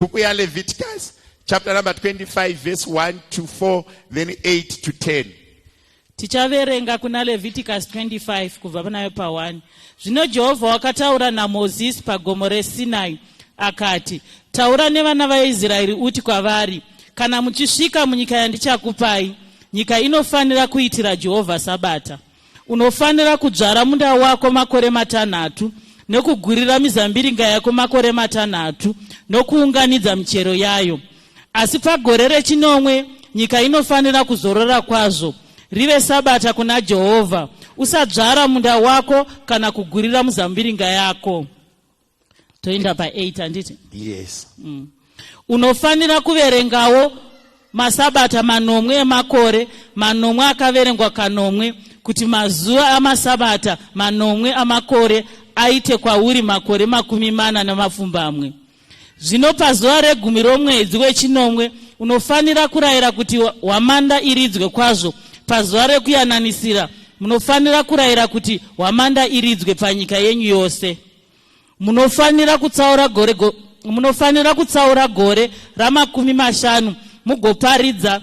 Bhuku yaLeviticus chapter number 25 verse 1 to 4 then 8 to 10. Tichaverenga kuna Leviticus 25 kubva panayo pa1. Zvino Jehovha wakataura naMozisi pagomo reSinai akati, Taura nevana vaIsraeri uti kwavari, Kana muchisvika munyika yandichakupai, nyika inofanira kuitira Jehovha sabata. Unofanira kudzvara munda wako makore matanhatu, nokugurira mizambiringa yako makore matanhatu, nokuunganidza michero yayo. Asi pagore rechinomwe nyika inofanira kuzorora kwazvo, rive sabata kuna Jehovha. Usadzvara munda wako kana kugurira muzambiringa yako. Toenda pa8 handiti? Yes. Unofanira kuverengawo masabata manomwe emakore manomwe akaverengwa kanomwe, kuti mazuva amasabata manomwe amakore aite kwauri makore 47. Zvino pazuva regumi romwedzi wechinomwe unofanira kurayira kuti hwamanda iridzwe kwazvo. Pazuva rekuyananisira munofanira kurayira kuti hwamanda iridzwe panyika yenyu yose. Munofanira kutsaura gore, munofanira kutsaura gore ramakumi mashanu mugoparidza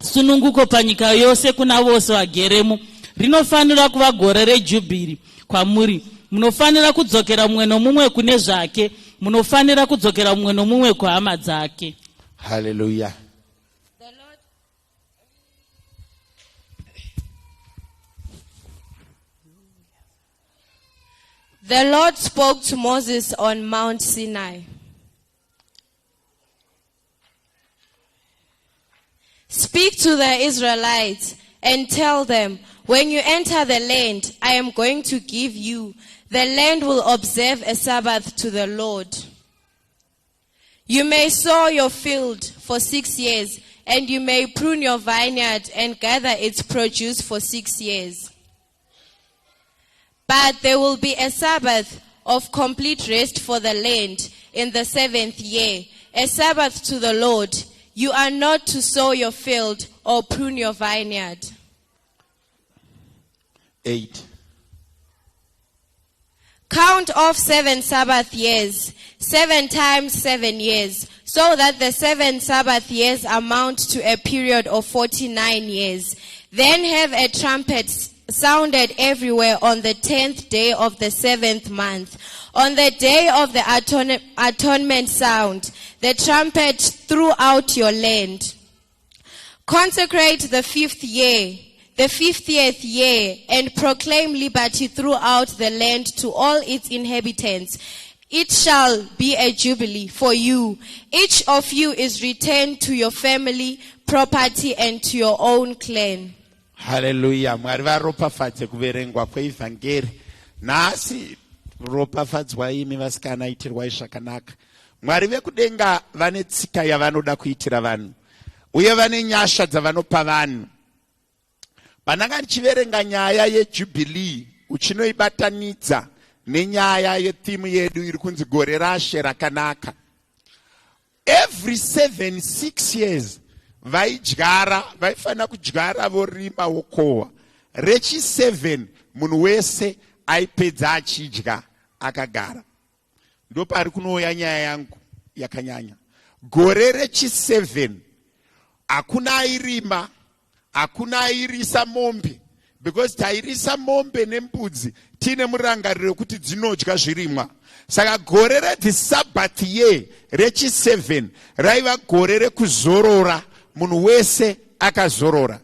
sununguko panyika yose kuna vose vageremo. Rinofanira kuva gore rejubhiri kwamuri. Munofanira kudzokera mumwe nomumwe kune zvake, munofanira kudzokera mumwe nomumwe kuhama dzake. Hallelujah. The Lord spoke to Moses on Mount Sinai. Speak to the Israelites and tell them, when you enter the land I am going to give you, the land will observe a Sabbath to the Lord. You may sow your field for 6 years, and you may prune your vineyard and gather its produce for 6 years. But there will be a Sabbath of complete rest for the land in the 7th year, a Sabbath to the Lord. You are not to sow your field or prune your vineyard. 8. Count off 7 Sabbath years, 7 times 7 years, so that the 7 Sabbath years amount to a period of 49 years. Then have a trumpet sounded everywhere on the 10th day of the 7th month. On the day of the atonement sound, the trumpet throughout your land. Consecrate the 5th year, the 50th year, and proclaim liberty throughout the land to all its inhabitants. It shall be a jubilee for you. Each of you is returned to your family, property, and to your own clan. Hallelujah. Mwari varopafadze kuverengwa kweivhangeri. Nhasi ropafadzwa imi vasikana, itirwai zvakanaka. Mwari vekudenga vane tsika yavanoda kuitira vanhu uye vane nyasha dzavanopa vanhu. Pandanga ndichiverenga nyaya yejubilee uchinoibatanidza nenyaya yethimu yedu iri kunzi gore rashe rakanaka. Every 7 6 years vaidyara, vaifanira kudyara vorima vokohwa. Rechi 7 munhu wese aipedza achidya akagara. Ndopari kunouya nyaya yangu yakanyanya. Gore rechi 7 hakuna airima, hakuna airisa mombe, because tairisa mombe nembudzi tiine murangariro wekuti dzinodya zvirimwa. Saka gore rethe Sabbath year rechi 7 raiva gore rekuzorora, munhu wese akazorora.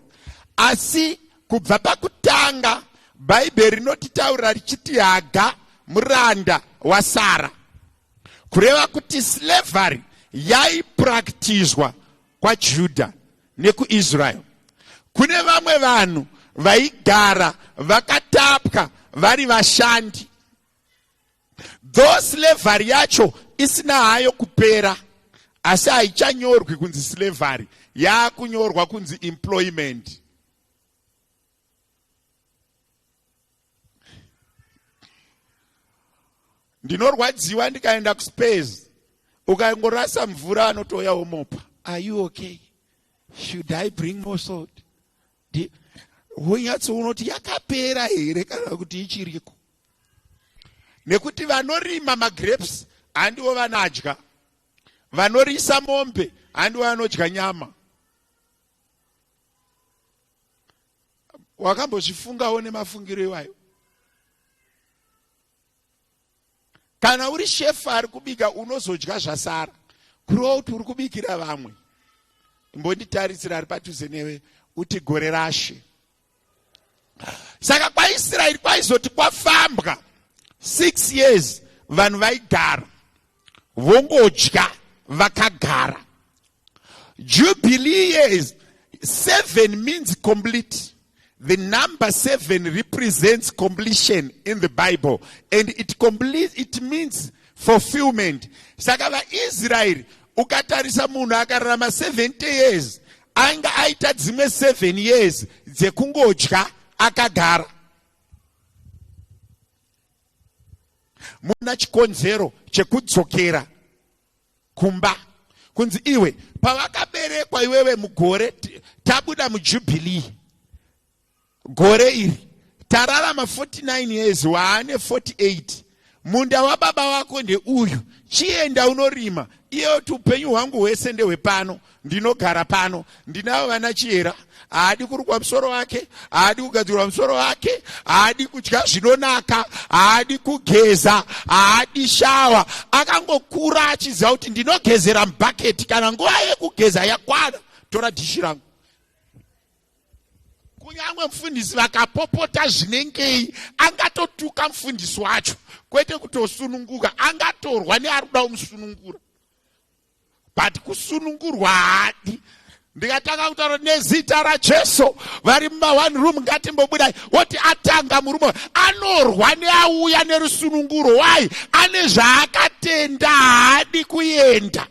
Asi kubva pakutanga Bhaibheri rinotitaurira richiti Haga muranda waSara, kureva kuti slavery yaipraktizwa kwaJudha nekuIsrael. Kune vamwe vanhu vaigara vakatapwa vari vashandi, though slavery yacho isina hayo kupera, asi haichanyorwi kunzi slavery, yaakunyorwa kunzi employment. Ndinorwadziwa ndikaenda kuspace, ukangorasa mvura anotouya womopa. Are you okay? Should I bring more salt? Wonyatso unoti yakapera here kana kuti ichiriko? Nekuti vanorima magrapes handiwo vanadya. Vanorisa mombe handi vanodya nyama. Wakambozvifungawo nemafungiro iwayo? Kana uri shefu ari kubika unozodya zvasara, kureva kuti uri kubikira vamwe. Imbonditarisira ari padhuze newe uti gore rashe. Saka kwaIsraeri kwaizoti kwafambwa 6 years vanhu vaigara vongodya vakagara. Jubilee years 7 means complete. The number 7 represents completion in the Bible, and it complete, it means fulfillment. Saka vaIsraeri ukatarisa munhu akararama 70 years anga aita dzimwe 7 years dzekungodya akagara. Muna chikonzero chekudzokera kumba kunzi iwe pavakaberekwa iwewe mugore tabuda mujubilee gore iri tararama 49 years waane 48 munda wababa wako ndeuyu chienda unorima iye kuti upenyu hwangu hwese ndehwepano ndinogara pano ndinavo vana chihera haadi kurukwa musoro wake haadi kugadzirwa musoro wake haadi kudya zvinonaka haadi kugeza haadi shawa akangokura achiziva kuti ndinogezera mubhaketi kana nguva yekugeza yakwana tora dhishi rangu kunyange mufundisi vakapopota zvinengei angatotuka mufundisi wacho kwete kutosununguka angatorwa neari kuda kumusunungura but kusunungurwa haadi ndikatanga kutaura nezita rajesu vari muma one room ngatimbobudai woti atanga murume anorwa neauya nerusununguro why ane zvaakatenda haadi kuenda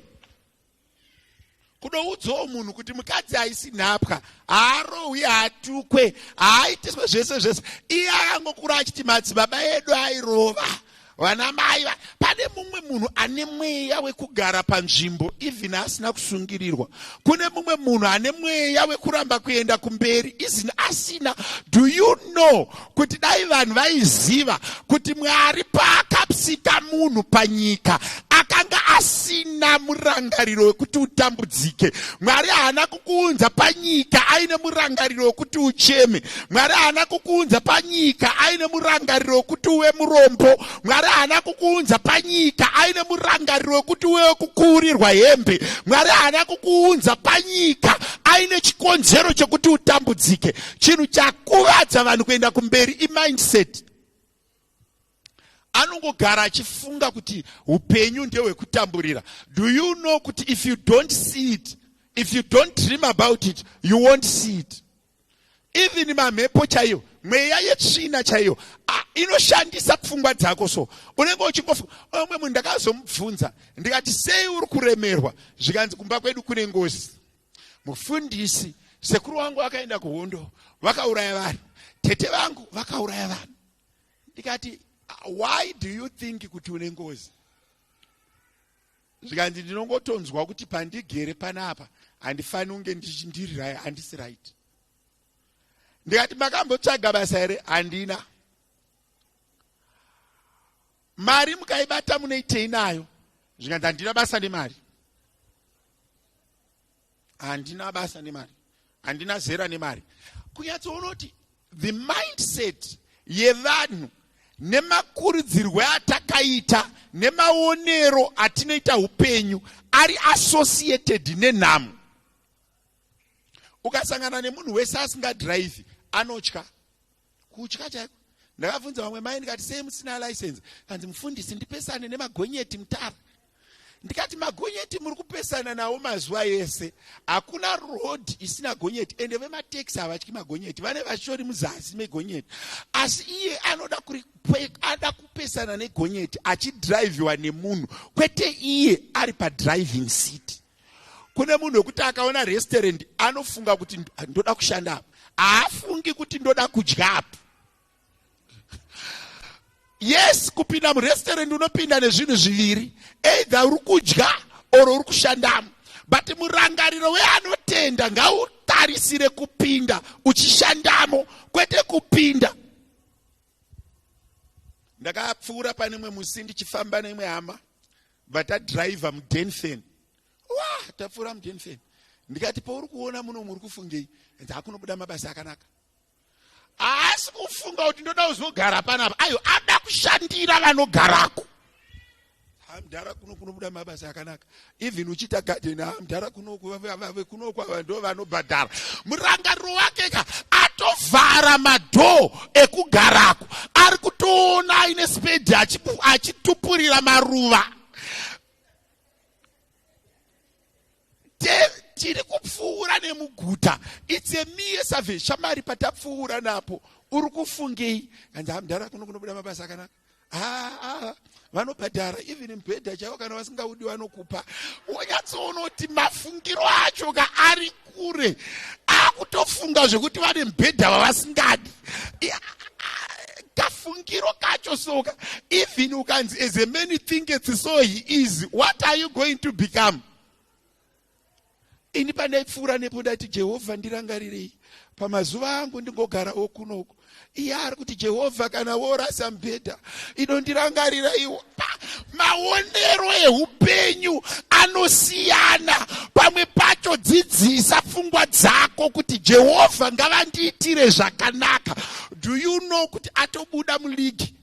kudoudzawo munhu kuti mukadzi haisi nhapwa haarohwi haatukwe haaitiswe zvese zvese iye akangokura achiti madzibaba edu airova vana mai pane mumwe munhu ane mweya wekugara panzvimbo even asina kusungirirwa kune mumwe munhu ane mweya wekuramba kuenda kumberi even asina do you know kuti dai vanhu vaiziva kuti mwari paakapsika munhu panyika akanga asina murangariro wekuti utambudzike mwari haana kukuunza panyika aine murangariro wekuti ucheme mwari haana kukuunza panyika aine murangariro wekuti uve murombo mwari haana kukuunza panyika aine murangariro wekuti uve wekukuurirwa hembe mwari haana kukuunza panyika aine chikonzero chekuti utambudzike chinhu chakuvadza vanhu kuenda kumberi imindset anongogara achifunga kuti upenyu ndehwekutamburira do you know kuti if you don't see it if you don't dream about it you won't see it even mamhepo chaiyo mweya yetsvina chaiyo inoshandisa pfungwa dzako so unenge uchingofunga umwe munhu ndakazomubvunza ndikati sei uri kuremerwa zvikanzi kumba kwedu kune ngozi mufundisi sekuru wangu akaenda kuhondo vakauraya vanhu tete vangu vakauraya vanhu ndikati why do you think kuti une ngozi zvikanzi ndinongotonzwa kuti pandigere panapa handifani kunge ndiri handisi right ndikati makambotsvaga basa here handina mari mukaibata munoitei nayo zvikanzi handina basa nemari handina basa nemari handina zera nemari kunyatsoona kuti the mindset yevanhu nemakurudzirwo atakaita nemaonero atinoita upenyu ari associated nenhamo ukasangana nemunhu wese asingadhiraivhi anotya kutya chaiko ndakabvunza vamwe mai ndikati sei musina license kanzi mufundisi ndipesane nemagonyeti mutara ndikati magonyeti muri kupesana nawo mazuva ese hakuna road isina gonyeti ende vematekisi havatyi magonyeti vane vashori muzasi megonyeti asi iye anoda ada kupesana negonyeti achidhiraivhiwa nemunhu kwete iye ari padriving seat kune munhu wekuti akaona restaurant anofunga kuti ndoda kushanda apa haafungi kuti ndoda kudya apa yes kupinda murestaurant unopinda nezvinhu zviviri either uri kudya or uri kushandamo but murangariro weanotenda ngautarisire kupinda uchishandamo kwete kupinda ndakapfuura pane mumwe musi ndichifamba neimwe hama vatadhiraivha mudenfen. Wa tapfuura mudenfen. Ndikati pauri kuona muno muri kufungei? Hanzi hakunobuda mabasa akanaka. Haasi kufunga kuti ndoda kuzogara panapa. Ayo ada kushandira vanogarako. Mdhara kuno kunobuda mabasa akanaka. Even uchiita garden, ah, mdhara kuno kuno ava ndo vanobhadhara. Murangariro wake ka atovhara madhoo ekugarako. Ari kutoona aine spade achitupurira maruva. Tiri kupfuura nemuguta. It's a mere survey. Shamari patapfuura napo uri kufungei? Kanzi mdhara kuno kunobuda mabasa akanaka. Ah, ah, vanobhadhara even mubhedha chaiwo kana vasingaudi vanokupa. Wonyatsoona kuti mafungiro acho ka ari kure, akutofunga zvekuti vane mubhedha vavasingadi. Kafungiro kacho soka, even ukanzi as a many thinketh so he is, what are you going to become? Ini pandaipfuura nepo ndaiti Jehovha ndirangarirei pamazuva angu ndingogarawo kunoko. Iye ari kuti Jehovha kana worasa mubhedha inondirangarira iwo. Maonero eupenyu anosiyana. Pamwe pacho dzidzisa pfungwa dzako kuti Jehovha ngavandiitire zvakanaka. Do you know kuti atobuda muligi?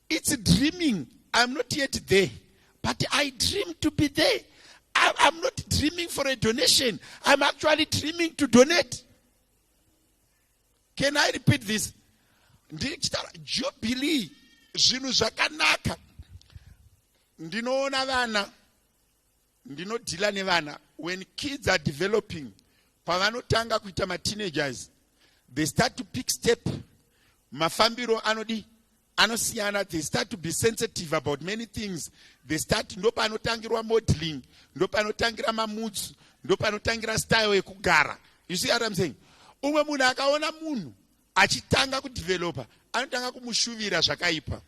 It's dreaming. I'm not yet there, but I dream to be there. I'm not dreaming for a donation. I'm actually dreaming to donate. Can I repeat this? Ndichitaura Jubilee, zvinhu zvakanaka. Ndinoona vana, ndinodhila nevana. When kids are developing, pavanotanga kuita mateenagers, they start to pick step. Mafambiro anodi anosiyana. They start to be sensitive about many things. They start, ndopanotangirwa modeling, ndopanotangira mamoods, ndopanotangira style yekugara. You see what I'm saying? Umwe munhu akaona munhu achitanga kudevelopa, anotanga kumushuvira zvakaipa.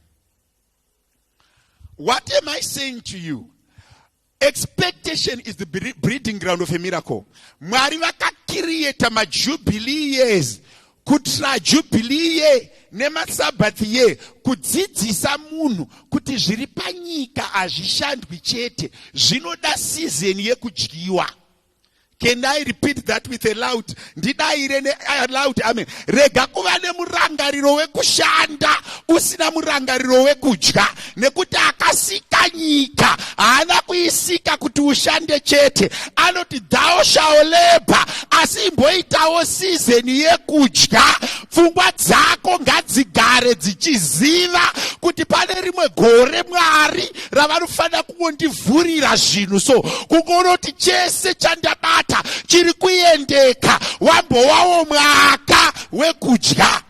What am I saying to you? Expectation is the breeding ground of a miracle. Mwari vakakirieta majubilee years, kuitira jubilee year nemaSabbath year, kudzidzisa munhu kuti zviri panyika hazvishandwi chete, zvinoda season yekudyiwa. Can I repeat that with a loud? Ndidaire ne a loud amen. Rega kuva nemurangariro wekushanda usina murangariro wekudya, nekuti akasika nyika haana kuisika kuti ushande chete. Anoti thou shall labor, asi imboitawo season yekudya. Pfungwa dzako ngadzigare dzichiziva kuti pane rimwe gore Mwari ravanofanira kungondivhurira zvinhu. So kungonoti chese chandabata chiri kuendeka, wambowawo mwaka wekudya,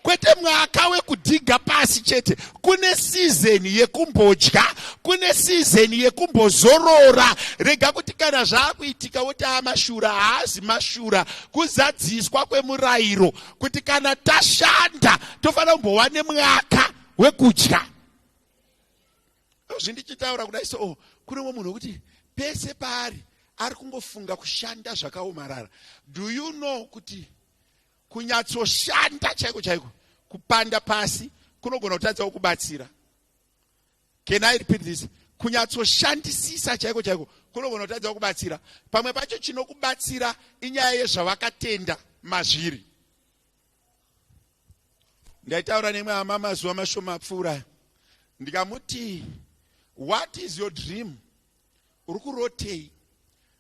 kwete mwaka wekudhiga pasi chete. Kune sizeni yekumbodya, kune sizeni yekumbozorora. Rega kuti kana zvaakuitika woti amashura. Haazi mashura, kuzadziswa kwemurayiro kuti kana tashanda tofanira kumbowa nemwaka wekudya. Zvindichitaura kudai so, oh, kune umwe munhu wekuti pese paari ari kungofunga kushanda zvakaomarara. Do you know kuti kunyatsoshanda chaiko chaiko, kupanda pasi kunogona kutadzawo kubatsira? Can I repeat this? Kunyatsoshandisisa chaiko chaiko kunogona kutadzawo kubatsira. Pamwe pacho chinokubatsira inyaya yezvavakatenda mazviri. Ndaitaura nemwe hama mazuva mashoma apfuura, ndikamuti what is your dream? Uri kurotei?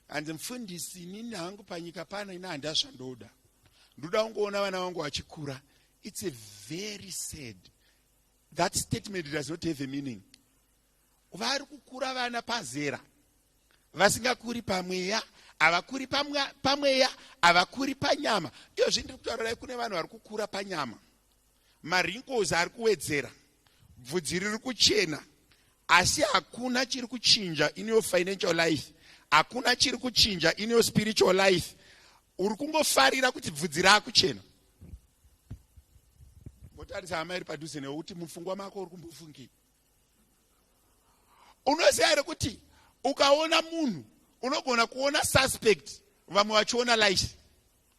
Hanzi mufundisi, inini hangu panyika pano ina handa zvandoda, ndoda kungoona vana vangu vachikura. It's a very sad, that statement does not have a meaning. Vari kukura vana pazera vasingakuri pamweya, havakuri pamweya, havakuri panyama. Iyozvi ndiri kutaurirai kune vanhu vari kukura panyama, marinkozi ari kuwedzera, bvudzi riri kuchena, asi hakuna chiri kuchinja in your financial life, hakuna chiri kuchinja in your spiritual life. Uri kungofarira kuti bvudzi raakuchena. Mbotarisa hama iri padhuze newe kuti mupfungwa mako uri kumbofungei. Unoziva here kuti ukaona munhu unogona kuona suspect, vamwe vachiona life.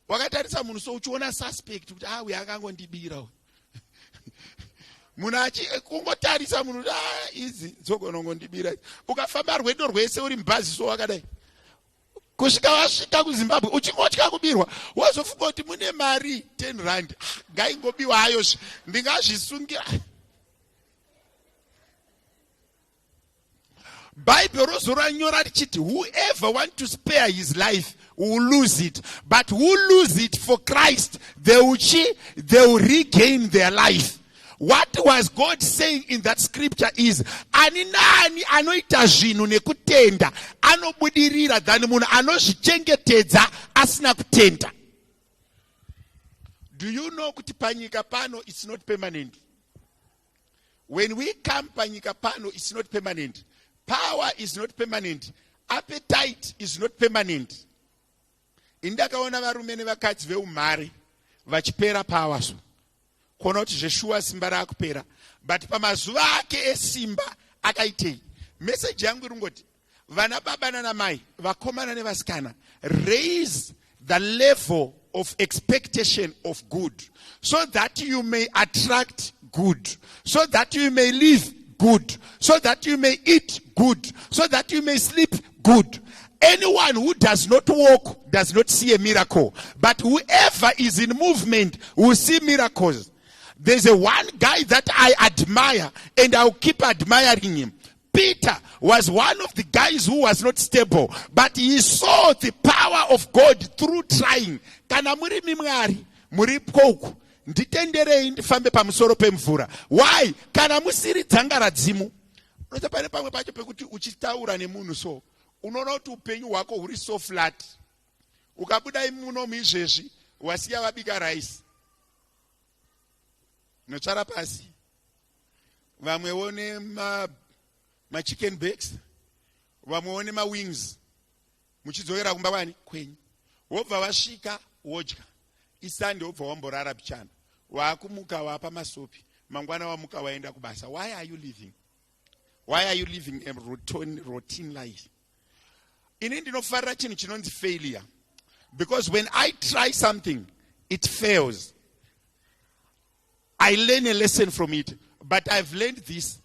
Wakatarisa munhu so uchiona suspect kuti ah, uyu akangondibira uyu. Munhu achikungotarisa munhu kuti, ah, idzi dzogonongondibira. Ukafamba rwendo rwese uri mubhazi so wakadai kusvika wasvika kuZimbabwe, uchingotya kubirwa. Wozofunga kuti mune mari 10 rand. Ah, ngaingobiwa hayozve, ndingazvisungira. Bhaibheri rozoranyora richiti, "Whoever want to spare his life will lose it, but who lose it for Christ, they will regain their life." What was God saying in that scripture is, ani naani anoita zvinhu nekutenda anobudirira than munhu anozvichengetedza asina kutenda. Do you know kuti panyika pano it's not permanent? When we come panyika pano, it's not permanent. Power is not permanent. Appetite is not permanent. Indakaona varume nevakadzi veumhare vachipera power, so kuona kuti zveshuwa simba raakupera, but pamazuva ake esimba akaitei? Meseji yangu iri ngoti, vana baba nana mai, vakomana nevasikana, raise the level of expectation of good so that you may attract good, so that you may live good, so that you may eat good, so that you may sleep good. Anyone who does not walk does not see a miracle, but whoever is in movement will see miracles. There's a one guy that I admire and I'll keep admiring him. Peter was one of the guys who was not stable, but he saw the power of God through trying. Kana murimi Mwari muripo uku, nditenderei ndifambe pamusoro pemvura. Why? Kana musiri dzanga radzimu, unoita pane pamwe pacho pekuti uchitaura nemunhu so unoona kuti upenyu hwako huri so flat. Ukabuda munomu izvezvi, wasiya vabika raisi, notsvara pasi, vamwewo nemachicken bags, vamwewo nemawings, muchidzokera kumba kwani kwenyu, wobva wasvika wodya isande, wobva wamborara pichana, waakumuka wapa masopi, mangwana wamuka waenda kubasa. Why are you living? Why are you living a routine life? Ini ndinofarira chinhu chinonzi failure, because when I try something, it fails, I learn a lesson from it. But I've learned this: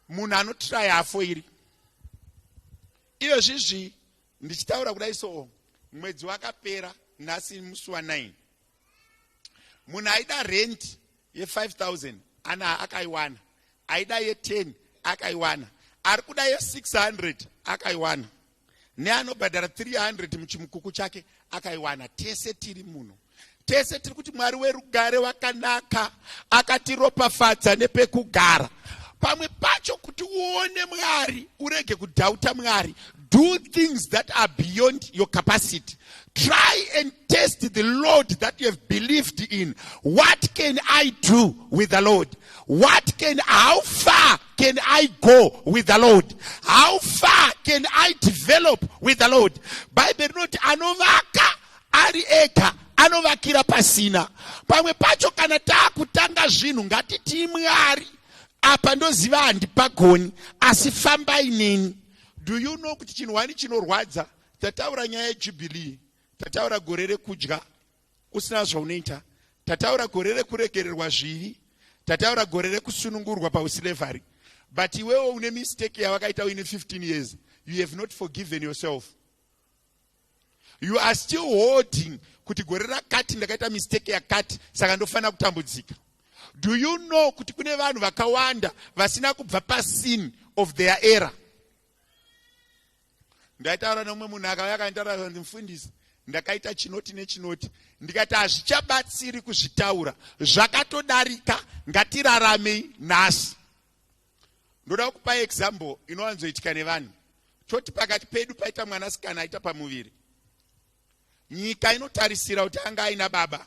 munhu anotry haafoiri. Iyo zvizvi ndichitaura kudai so, mwedzi wakapera, nhasi musi wa9, munhu aida rent ye5000 ana akaiwana, aida ye10 akaiwana, ari kuda ye600 akaiwana, neanobhadhara 300 muchimukuku chake akaiwana. Tese tiri muno, tese tiri kuti Mwari werugare wakanaka, akatiropafadza nepekugara. Pamwe pacho kuti uone Mwari, urege kudhauta Mwari, do things that are beyond your capacity. Try and test the Lord that you have believed in. What can I do with the Lord? What can how far can I go with the Lord? How far can I develop with the Lord? Bhaibheri rinoti anovaka ari ega anovakira pasina. Pamwe pacho kana taakutanga zvinhu, ngatitii, "Mwari, apa ndoziva handipagoni, asi fambai neni." Do you know kuti chinhu wani chinorwadza? Tataura nyaya yejubilee, tataura gore rekudya usina zvaunoita, tataura gore rekuregererwa zvivi, tataura gore rekusunungurwa pauslavery, but iwewo une mistake yawakaita uine 15 years. You have not forgiven yourself. You are still holding kuti gore rakati ndakaita mistake yakati, saka ndofanira kutambudzika. Do you know kuti kune vanhu vakawanda vasina kubva pasin of their era? Ndaitaura nomumwe munhu akauya akanditaura, "Mufundisi, ndakaita chinoti nechinoti." Ndikati, "Hazvichabatsiri kuzvitaura, zvakatodarika, ngatiraramei nhasi." Ndoda kupa example inowanzoitika nevanhu. Toti pakati pedu paita mwanasikana aita pamuviri. Nyika inotarisira kuti anga aina baba,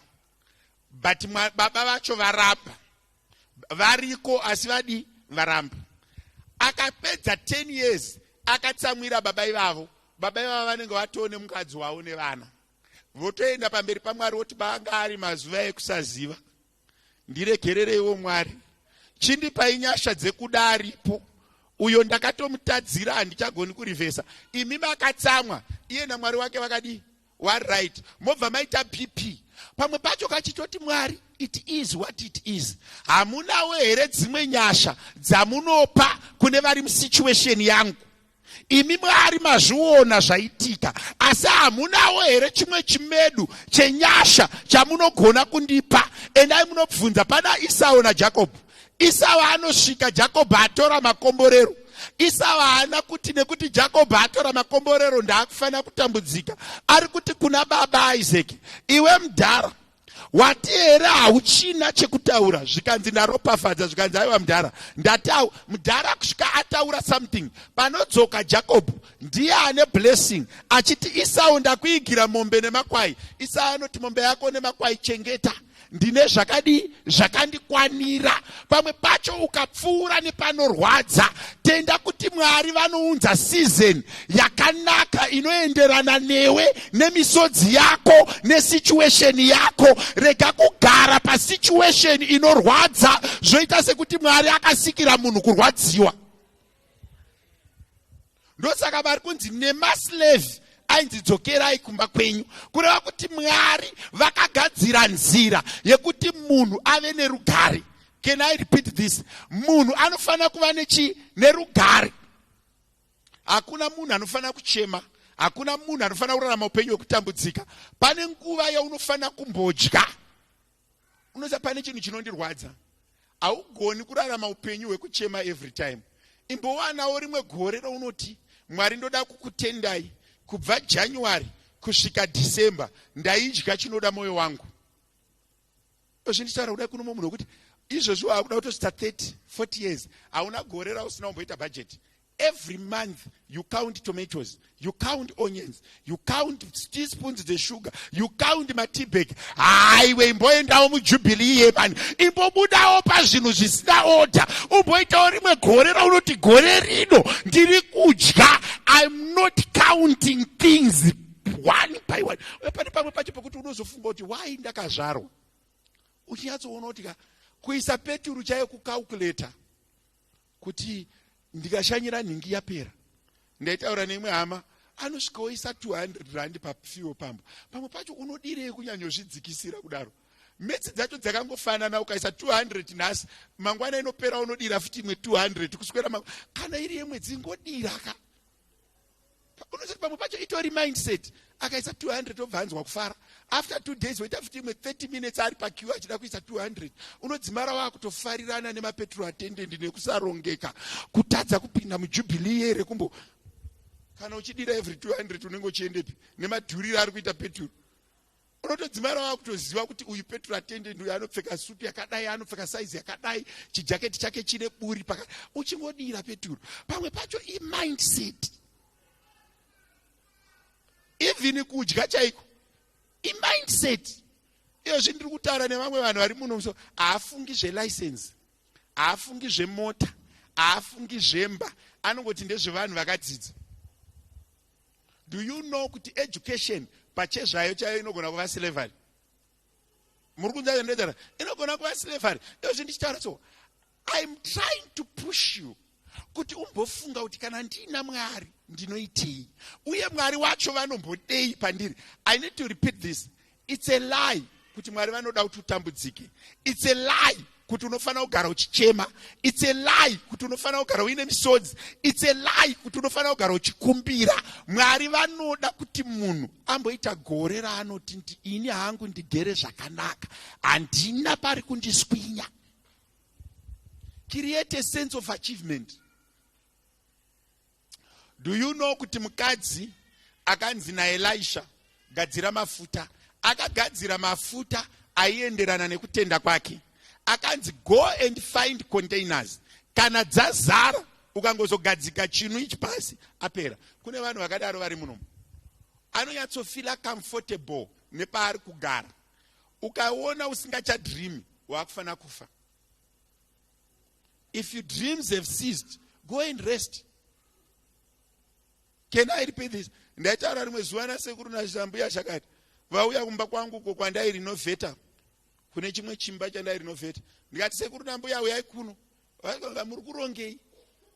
but baba vacho varamba. Variko asi vadi varamba. Akapedza 10 years akatsamwira baba ivavo. Baba ivavo vanenge vatoo nemukadzi wavo nevana. Votoenda pamberi paMwari, voti, "Banga ari mazuva ekusaziva, ndiregerereiwo Mwari, chindipai nyasha dzekuda aripo uyo ndakatomutadzira, handichagoni kurivhesa." Imi makatsamwa, iye naMwari wake vakadii? Waright. Mobva maita BP. Pamwe pacho kachitoti, "Mwari It is what it is. Hamunawo here dzimwe nyasha dzamunopa kune vari musituation yangu? Imi Mwari mazviona zvaitika, asi hamunawo here chimwe chimedu chenyasha chamunogona kundipa? Endai munobvunza pana Isau naJakobho. Isau anosvika, Jakobho atora makomborero. Isau haana kuti nekuti Jakobho atora makomborero ndaakufanira kutambudzika. Ari kuti kuna baba Isaki, iwe mudhara, wati here hauchina chekutaura? Zvikanzi ndaropafadza. Zvikanzi aiwa mudhara, ndati mudhara kusvika ataura something. Panodzoka Jakobho ndiye ane blessing, achiti, Isau, ndakuigira mombe nemakwai. Isau anoti, mombe yako nemakwai chengeta, ndine zvakadii zvakandikwanira. Pamwe pacho ukapfuura nepanorwadza, tenda kuti Mwari vanounza season yakanaka inoenderana newe nemisodzi yako nesituation yako. Rega kugara pasituation inorwadza, zvoita sekuti Mwari akasikira munhu kurwadziwa. Ndosaka vari kunzi nemaslave ainzi dzokerai kumba kwenyu, kureva kuti Mwari vakagadzira nzira yekuti munhu ave nerugare. Can I repeat this? Munhu anofanira kuva nechi nerugare. Hakuna munhu anofanira kuchema, hakuna munhu anofanira kurarama upenyu hwekutambudzika. Pane nguva yaunofanira kumbodya. Unoziva, pane chinhu chinondirwadza: haugoni kurarama upenyu hwekuchema every time. Imbowanawo rimwe gore raunoti, Mwari, ndoda kukutendai, kubva January kusvika December ndaidya chinoda mwoyo wangu. Zvindichitaura kudai kuno munhu wekuti izvozvi waakuda kutosvitsa 30 40 years, hauna gore rausina kumboita bhajeti. Every month you count tomatoes, you count onions, you count teaspoons dzesugar, you count mateabag. Haiwe, imboendawo mujubilee yemani, imbobudawo pazvinhu zvisina order, umboitawo rimwe gore raunoti, gore rino ndiri kudya, I'm not counting things one by one. Pane pamwe pacho pekuti unozofunga kuti why ndakazvarwa, uchinyatsoona kuti kuisa peturu chaiyo, kucalculata kuti ndikashanyira nhingi yapera. Ndaitaura neimwe hama, anosvika oisa R200 pafuel pump. Pamwe pacho unodirei kunyanyozvidzikisira kudaro? Maths dzacho dzakangofanana. Ukaisa 200 nhasi, mangwana inopera, unodira futi imwe 200 kuswera. Kana iri yemwedzi, ingodira ka. Unozoti pamwe pacho itori mindset. Akaisa 200 obva anzwa kufara. After 2 days woita futi imwe 30 minutes ari paqueue achida kuisa 200. Unodzimara waakutofarirana nemapetrol attendant nekusarongeka, kutadza kupinda mujubilee rekumbo. Kana uchidira every 200, unenge uchiendepi nemadhuriro ari kuita petrol? Unotodzimara wakutoziva kuti uyu petrol attendant uyu anopfeka sutu yakadai, anopfeka saizi yakadai, chijaketi chake chine buri paka, uchingodira peturu. Pamwe pacho imindset. Even kudya chaiko imindset. Iyozvi ndiri kutaura nevamwe vanhu vari muno, so haafungi zvelicense, haafungi zvemota, haafungi zvemba, anongoti ndezvevanhu vakadzidza. Do you know kuti education pachezvayo chaiyo inogona kuva slavery? Muri kunzwa ndedara? Inogona kuva slavery. Iyozvi ndichitaura, so I'm trying to push you kuti umbofunga kuti kana ndiina Mwari ndinoitei, uye Mwari wacho vanombodei pandiri? I need to repeat this: it's a lie kuti Mwari vanoda kuti utambudzike. It's a lie kuti unofanira kugara uchichema. It's a lie kuti unofanira kugara uine misodzi. It's a lie kuti unofanira kugara uchikumbira. Mwari vanoda kuti munhu amboita gore raanoti, ini hangu ndigere zvakanaka, handina pari kundiswinya. Create a sense of achievement. Do you know kuti mukadzi akanzi naElisha, gadzira mafuta, akagadzira mafuta aienderana nekutenda kwake? Akanzi, go and find containers, kana dzazara ukangozogadzika chinu ichi pasi, apera. Kune vanhu vakadaro vari munomu, anonyatsofeela comfortable nepaari kugara. Ukaona usingachadreami, waakufanira kufa. If your dreams have ceased, go and rest. Can I repeat this? Ndaitaura rimwe zuva nasekuru nambuya Shakati, vauya kumba kwangu uko kwandairenovheta, kune chimwe chimba chandairenovheta. Ndikati, sekuru nambuya, uyai kuno. Vaika, muri kurongei?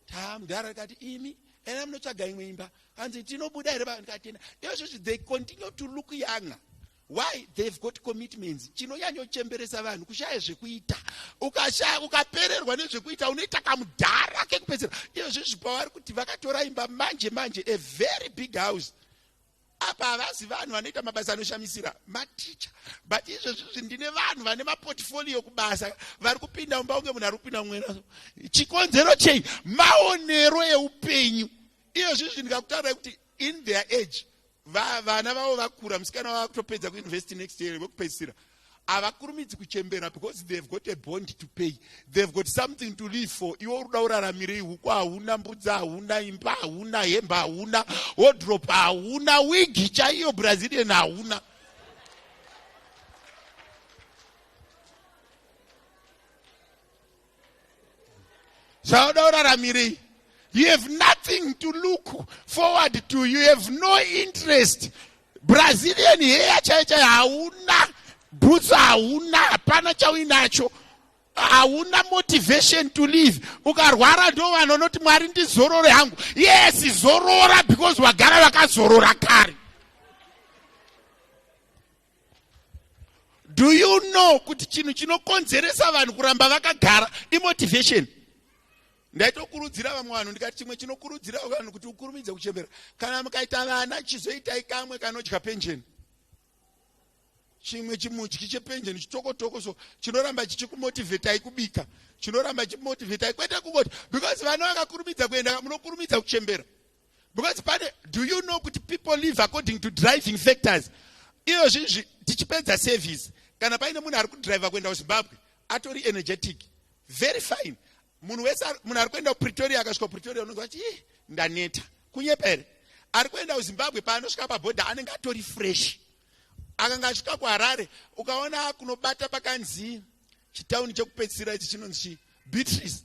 Tamudhara ndikati, imi ena munotsvaga imwe imba. Hanzi, tinobuda here? Ndikatenda. Izvozvi they continue to look younger. Why? They've got commitments. Chinonyanyochemberesa vanhu kushaya zvekuita. Ukashaya, ukapererwa nezvekuita unoita kamudhara kekupedzera. Izvozvi pavari kuti vakatora imba manje manje, a very big house. Apa havazi vanhu vanoita mabasa anoshamisira, maticha. But izvozvi ndine vanhu vane maportfolio kubasa vari kupinda mumba kunge munhu ari kupinda mumwena. Chikonzero chei? Maonero eupenyu. Izvozvi ndikakutaurirai kuti in their age vana vavo vakura, musikana wava kutopedza kuuniversity next year vekupedzisira, havakurumidzi kuchembera because they've got a bond to pay, they've got something to live for. Iwe uri kuda uraramirei? Huku hauna, mbudzi hauna, imba hauna, hembe hauna, wardrobe hauna, wigi chaiyo Brazilian hauna. Zvauda uraramirei? You have nothing to look forward to, you have no interest. Brazilian hair chaiyo chaiyo hauna, boots hauna, hapana chauinacho, hauna motivation to live. Ukarwara ndo vanhu vanoti Mwari ndizorore hangu. Yes, zorora because wagara vakazorora kare. Do you know kuti chinhu chinokonzeresa vanhu kuramba vakagara imotivation? Ndaitokurudzira vamwe vanhu ndikati chimwe chinokurudzira vanhu kuti ukurumidze kuchembera, kana mukaita vana chizoitai kamwe kanodya penjeni, chimwe chimudyi chepenjeni chitokotoko, so chinoramba chichikumotivetai kubika, chinoramba chikumotivetai, kwete kungoti because vana vakakurumidza kuenda munokurumidza kuchembera. Because pane, do you know kuti people live according to driving factors? Iyo zvinzvi tichipedza service, kana paine munhu ari kudriver kuenda kuZimbabwe atori energetic, very fine. Munhu wese, munhu ari kuenda kuPretoria akasvika kuPretoria unonzwa kuti ih ndaneta. Kunyepa here? Ari kuenda kuZimbabwe paanosvika pabhodha anenge atori fresh. Akanga asvika kuHarare ukaona kunobata pakanzi chitauni chekupedzisira ichi chinonzi chii, Beatrice,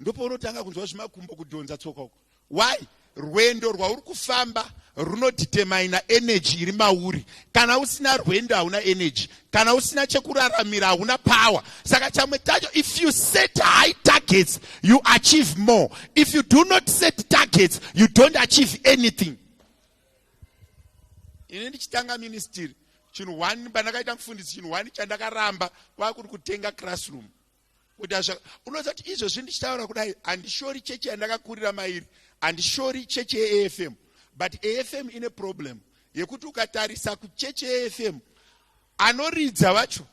ndopaunotanga kunzwa zvimakumbo kudhonza tsoka uko. Why? Rwendo rwauri kufamba runodetermina energy iri mauri. Kana usina rwendo hauna energy, kana usina chekuraramira hauna power. Saka chamwe tacho, if you set high targets you achieve more, if you do not set targets you don't achieve anything. Ini ndichitanga ministry, chinhu one pandakaita mufundisi, chinhu one chandakaramba kwakuri kutenga classroom. Kuti unoziva kuti izvozvi ndichitaura kudai handishori chechi yandakakurira mairi, handishori chechi yeAFM, but AFM ine problem yekuti ukatarisa kuchechi yeAFM anoridza vacho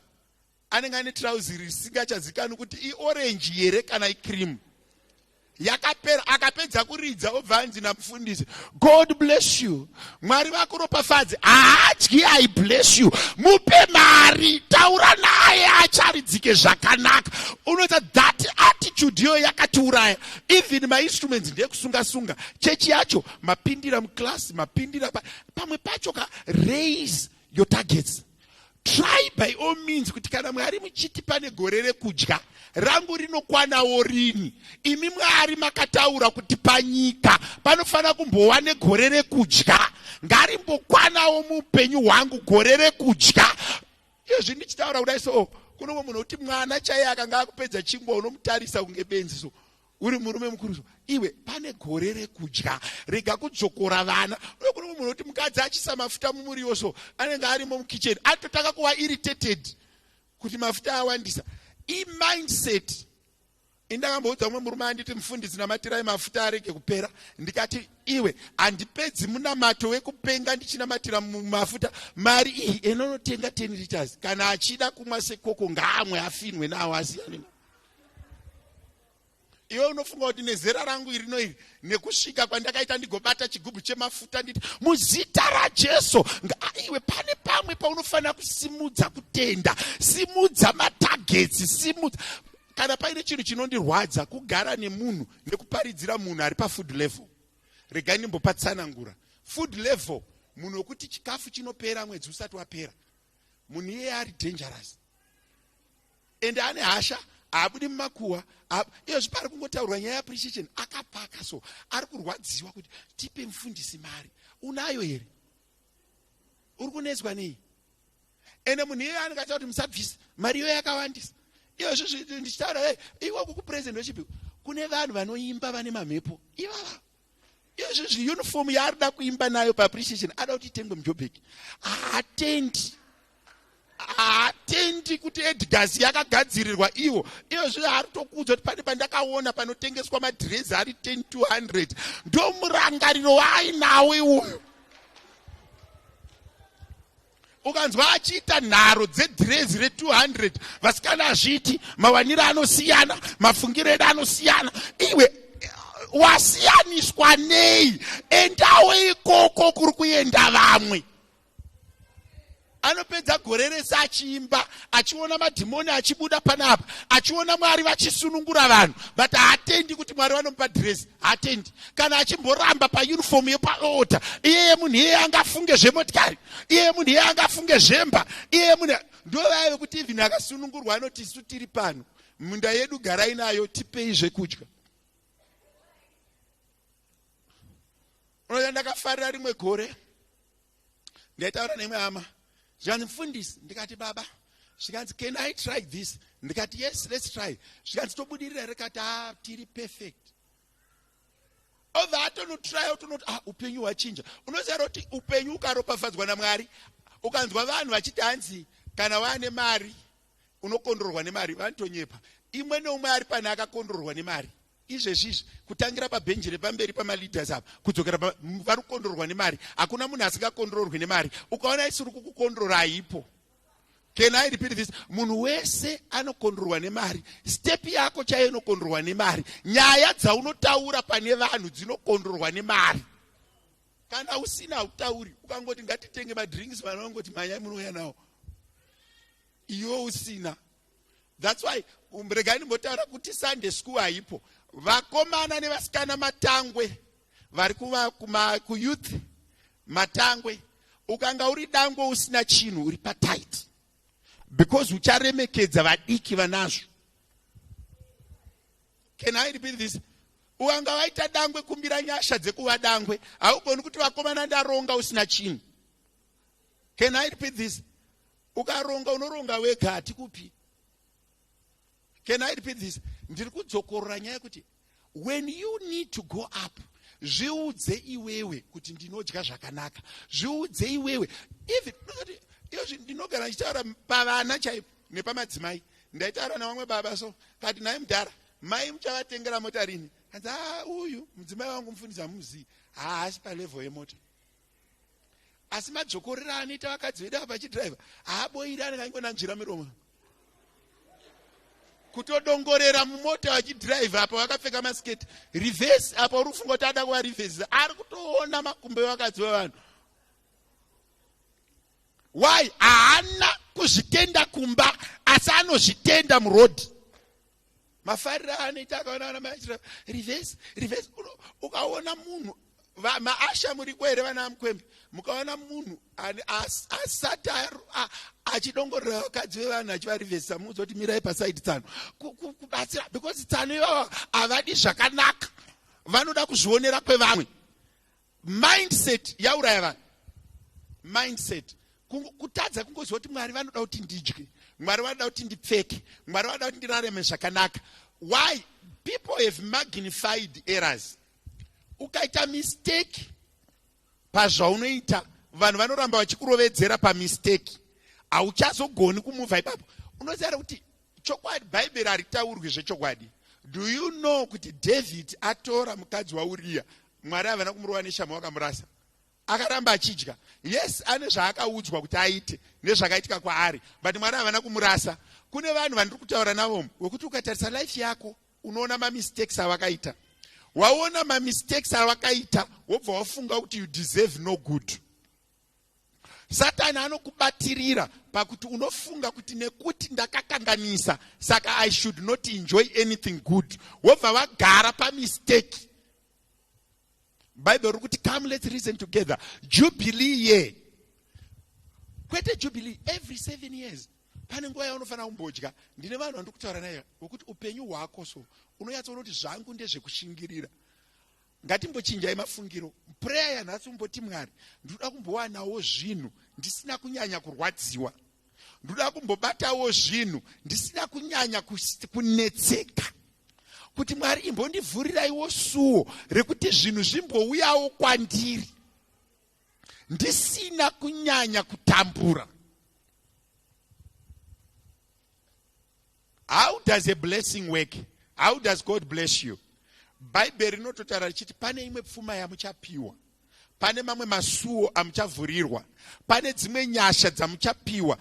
anenge ane trauzi risingachazikanwi kuti iorange here kana icream yakapera. Akapedza kuridza obva anzi namufundisi, God bless you, Mwari vakuropafadze. Haadyi I bless you, mupe mari, taura naye acharidzike zvakanaka. Unoita that attitude iyoyo yakatiuraya. Even mainstruments ndekusunga sunga chechi yacho, mapindira muclass, mapindira pamwe pacho ka. Raise your targets, try by all means kuti kana Mwari muchiti pane gore rekudya rangu rinokwanawo rini, imi Mwari makataura kuti panyika panofanira kumbowa negore rekudya, ngarimbokwanawo muupenyu hwangu gore rekudya. Izvi ndichitaura kudai so, kuno munhu kuti mwana chaiye akanga akupedza chingwa unomutarisa kunge benzi, so uri murume mukuru so iwe pane gore rekudya, rega kudzokora vana. Uye kuno munhu kuti mukadzi achisa mafuta mumuriwo so anenge arimo mukicheni atotanga kuva irritated kuti mafuta awandisa. Imindset. Indakamboudza umwe murume anditi, mufundisi namatirai mafuta arege kupera. Ndikati iwe, handipedzi munamato wekupenga ndichinamatira mafuta. Mari iyi enonotenga 10 liters, kana achida kumwa sekoko ngaamwe afinwe nawo asiyane. Iwe unofunga kuti nezera rangu irino iri nekusvika kwandakaita ndigobata chigubhu chemafuta nditi muzita raJesu? Iwe, pane pamwe paunofanira kusimudza kutenda, simudza matargets, simudza. Kana paine chinhu chinondirwadza kugara nemunhu nekuparidzira munhu ari pafood level. Regai ndimbopatsanangura food level. Munhu wekuti chikafu chinopera mwedzi usati wapera, munhu iyeye ari dangerous ende ane hasha, haabudi mumakuhwa. Iyozvi pari kungotaurwa nyaya yeappreciation akapaka so ari kurwadziwa kuti tipe mufundisi mari. Unayo here? Uri kunetswa nei? Ende munhu iyeye anenge achita kuti musabvisa mari iyo yakawandisa. Iyozvi ndichitaura iwe kupresident wechipi, kune vanhu vanoimba vane mamhepo ivava. Iyozvi uniform yaari kuda kuimba nayo paappreciation ada kuti itengwe muJobek, haatendi. Haatendi kuti Edgars yakagadzirirwa ivo. Iyo zve ari tokuudza kuti pane pandakaona panotengeswa madhirezi ari 10 200. Ndomurangariro waainawo iwoyo. Ukanzwa achiita nharo dzedhirezi re200, vasikana hazviiti, mawaniro anosiyana, mafungiro edu anosiyana. Iwe wasiyaniswa nei? Endawo ikoko kuri kuenda vamwe. Anopedza gore rese achiimba, achiona madhimoni achibuda panapa, achiona Mwari vachisunungura vanhu, but haatendi kuti Mwari vanomupa dhirezi. Haatendi. Kana achimboramba paunifomu yepaota, iyeye munhu iyeye angafunge zvemotikari, iyeye munhu iyeye angafunge zvemba, iyeye munhu ndovaya vekuti even akasunungurwa anoti isu tiri pano, munda yedu garai nayo, tipei zvekudya. Unoona, ndakafarira rimwe gore ndaitaura neimwe hama, zvikanzi mufundisi, ndikati baba, zvikanzi can I try this? Ndikati yes, let's try. Zvikanzi tobudirira? Rikati ah, tiri perfect. Obva atonotrya, otonoti ah, upenyu hwachinja. Unoziva kuti upenyu ukaropafadzwa naMwari, ukanzwa vanhu vachiti hanzi kana waane mari unokondororwa nemari, vanotonyepa. Imwe neumwe ari pane akakondororwa nemari izvezvi izvi, kutangira pabhenji repamberi pamaleaders apa kudzokera vari kukondororwa nemari. Hakuna munhu asingakondororwi nemari. Ukaona isiri kukukondorora, haipo. Can I repeat this? Munhu wese anokondorwa nemari. Step yako chaiyo inokondorwa nemari. Nyaya dzaunotaura pane vanhu dzinokondorwa nemari. Kana usina hautauri. Ukangoti ngatitenge madrinks, vanhu vangoti mhanyai munouya nawo, iwe usina. That's why regai ndimbotaura kuti Sunday school haipo. Vakomana nevasikana, matangwe vari kuyouth, matangwe, ukanga uri dangwe usina chinhu, uri patight, because ucharemekedza vadiki vanazvo. Can I repeat this? Ukanga waita dangwe, kumbira nyasha dzekuva dangwe. Haugoni kuti vakomana ndaronga usina chinhu. Can I repeat this? Ukaronga, unoronga wega, hatikupi. Can I repeat this? Ndiri kudzokorora nyaya yekuti when you need to go up, zviudze iwewe kuti ndinodya zvakanaka. Zviudze iwewe. Even izvi ndinogara ndichitaura pavana chaipo nepamadzimai. Ndaitaura navamwe baba, so kati nhai mudhara, mai muchavatengera mota rini? Kanzi a uyu mudzimai wangu mufundisi hamuzii, haasi palevel yemota, asi madzokorero anoita vakadzi vedu apa achidhiraivha haaboiri, anenge aingonanzvira miromo kutodongorera mumota vachidhiraivha apa vakapfeka masiketi. Reverse apa, uri kufunga kuti ada kuva reverse, ari kutoona makumbo evakadzi vevanhu. Why? Haana kuzvitenda kumba, asi anozvitenda murodhi. Mafariro anoita akaona vana mai achidhiraivha, reverse, reverse. Ukaona munhu, maasha muriko here vana vamukwembe? Mukaona munhu asati achidongorera vakadzi vevanhu achivarivhesisa, muudza kuti mirai pasaidi tsano kubatsira, because tsano ivava havadi zvakanaka, vanoda kuzvionera kwevamwe. Mindset yauraya vanhu. Mindset, kutadza kungoziva kuti Mwari vanoda kuti ndidye, Mwari vanoda kuti ndipfeke, Mwari vanoda kuti ndirarame zvakanaka. Why? People have magnified errors. Ukaita mistake pazvaunoita, vanhu vanoramba vachikurovedzera pamistake, hauchazogoni kumuvha ipapo. Unoziva kuti chokwadi Bhaibheri haritaurwi zvechokwadi. Do you know kuti David atora mukadzi waUriya, Mwari havana kumurova neshamhu vakamurasa, akaramba achidya? Yes, ane zvaakaudzwa kuti aite nezvakaitika kwaari, but Mwari havana kumurasa. Kune vanhu vandiri kutaura navo wekuti ukatarisa life yako unoona mamistakes avakaita. Waona mamistakes avakaita, wobva wafunga kuti you deserve no good. Satani anokubatirira pakuti unofunga kuti nekuti ndakakanganisa, saka I should not enjoy anything good. Wobva wagara pamistake. Bible riri kuti come, let's reason together. Jubilee year, kwete jubilee every 7 years, pane nguva yaunofanira kumbodya. Ndine vanhu vandiri kutaura naye wekuti upenyu hwako so unonyatsoona kuti zvangu ndezvekushingirira. Ngatimbochinjai mafungiro. Prayer yanhasi, umboti Mwari, ndinoda kumbowanawo zvinhu ndisina kunyanya kurwadziwa, ndoda kumbobatawo zvinhu ndisina kunyanya kunetseka, kuti Mwari imbondivhuriraiwo suo rekuti zvinhu zvimbouyawo kwandiri ndisina kunyanya kutambura. How does a blessing work? How does God bless you? Bhaibheri rinototaura richiti pane imwe pfuma yamuchapiwa, pane mamwe masuo amuchavhurirwa, pane dzimwe nyasha dzamuchapiwa.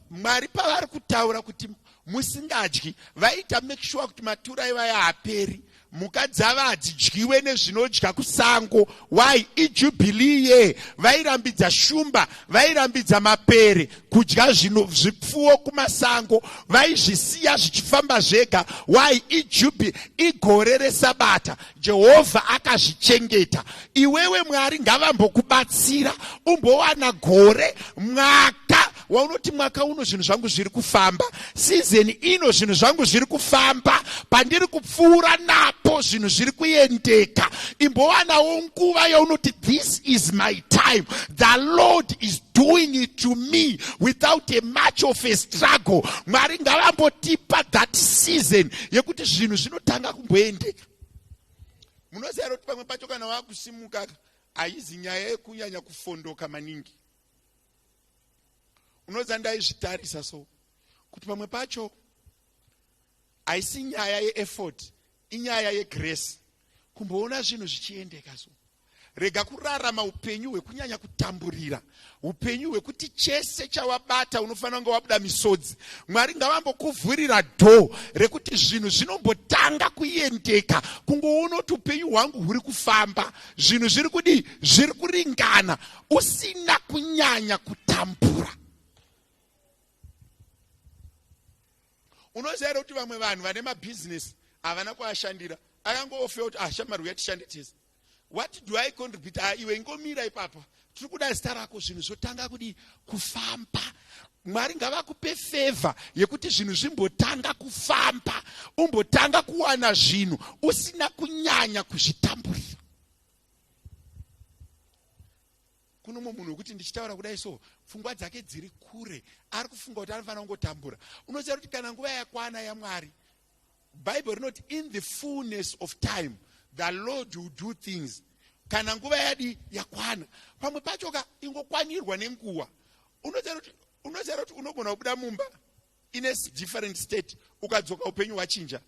Mwari pavari kutaura kuti musingadyi, vaita make sure kuti matura ivaya haaperi, mhuka dzava hadzidyiwe nezvinodya kusango. Why? Ijubilee ye vairambidza shumba, vairambidza mapere kudya zvino zvipfuwo kumasango, vaizvisiya zvichifamba zvega. Why? Ijubi, igore resabata, Jehovha akazvichengeta. Iwewe Mwari ngavambokubatsira umbowana gore, mwaka waunoti mwaka uno zvinhu zvangu zviri kufamba, season ino zvinhu zvangu zviri kufamba, pandiri kupfuura napo zvinhu zviri kuendeka. Imbowanawo nguva yaunoti, "This is my time, the Lord is doing it to me without a much of a struggle." Mwari ngavambotipa that season yekuti zvinhu zvinotanga kumboendeka. Munoziva kuti pamwe pacho kana wakusimuka, haizi nyaya yekunyanya kufondoka maningi. Unoziva, ndaizvitarisa so kuti pamwe pacho haisi nyaya yeeffort, inyaya yegrace kumboona zvinhu zvichiendeka. So rega kurarama upenyu hwekunyanya kutamburira, upenyu hwekuti chese chawabata unofanira kunge wabuda misodzi. Mwari ngavambokuvhurira door rekuti zvinhu zvinombotanga kuendeka, kungoona kuti upenyu hwangu huri kufamba, zvinhu zviri kudii, zviri kuringana, usina kunyanya kutambura. Unoziva here kuti vamwe vanhu vane mabhizinesi havana kuashandira? Akangoofewa kuti, "Ah, shamari, uya tishande tese." "What do I contribute?" "Ah, iwe ingomira ipapa, tiri kuda zita rako." Zvinhu zvotanga kudii? Kufamba. Mwari ngavakupe favour yekuti zvinhu zvimbotanga kufamba, umbotanga kuwana zvinhu usina kunyanya kuzvitamburira. Kuno mumwe munhu wekuti ndichitaura kudai so, pfungwa dzake dziri kure, ari kufunga kuti anofanira kungotambura. Unoziva kuti kana nguva yakwana yaMwari, Bible rinoti, "In the fullness of time the Lord will do things." Kana nguva yadi yakwana, pamwe pacho ka ingokwanirwa nenguva. Unoziva kuti unogona kubuda mumba in a different state, ukadzoka upenyu hwachinja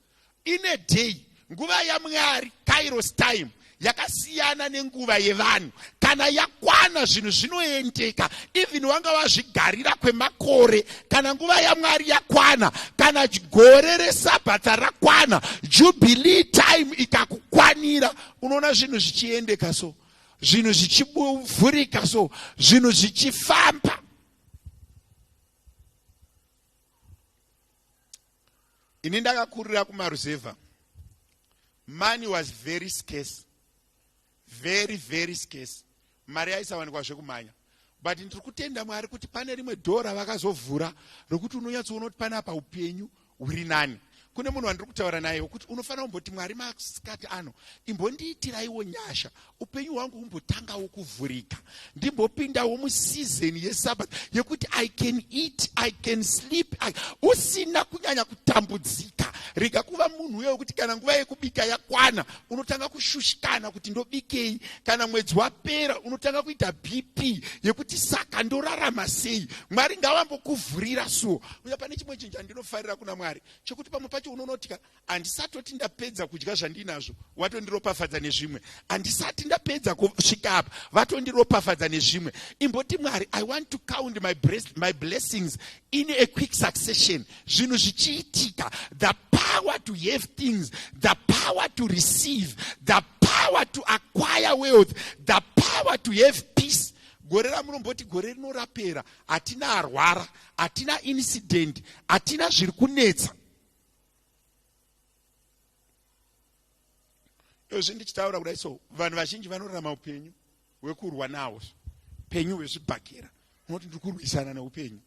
in a day. Nguva yaMwari, kairos time, yakasiyana nenguva yevanhu. Kana yakwana, zvinhu zvinoendeka, even wanga wazvigarira kwemakore. Kana nguva yaMwari yakwana, kana gore resabhata rakwana, jubilee time ikakukwanira, unoona zvinhu zvichiendeka, so zvinhu zvichivhurika, so zvinhu zvichifamba. Ini ndakakurira kumaruzevha. Money was very scarce, very very scarce. Mari yaisawanikwa zvekumhanya, but ndiri kutenda Mwari kuti pane rimwe dhora vakazovhura rokuti unonyatsoona kuti panapa upenyu huri nani. Kune munhu wandiri kutaura naye wekuti unofanira kumboti, "Mwari, masikati ano imbondiitiraiwo nyasha, upenyu hwangu humbotangawo kuvhurika, ndimbopindawo museason yeSabbath yekuti I can eat, I can sleep," usina kunyanya kutambudzika. Rega kuva munhu uye wekuti kana nguva yekubika yakwana unotanga kushushikana kuti ndobikei, kana mwedzi wapera unotanga kuita BP yekuti saka ndorarama sei. Mwari ngavambokuvhurira suo uya. Pane chimwe chinhu chandinofarira kuna Mwari chekuti pamwe pacho unonotika, handisatoti ndapedza kudya zvandinazvo, watondiropafadza nezvimwe. Handisati ndapedza kusvika apa, vatondiropafadza nezvimwe. Imboti, "Mwari, I want to count my blessings in a quick succession," zvinhu zvichiitika. The power to have things, the power to receive, the power to acquire wealth, the power to have peace. Gore ramunomboti gore rinorapera, hatina arwara, hatina incident, hatina zviri kunetsa. Izvi ndichitaura kudai so, vanhu vazhinji vanorarama upenyu hwekurwa nawo, upenyu hwezvibhakera. Unoti ndiri kurwisana neupenyu.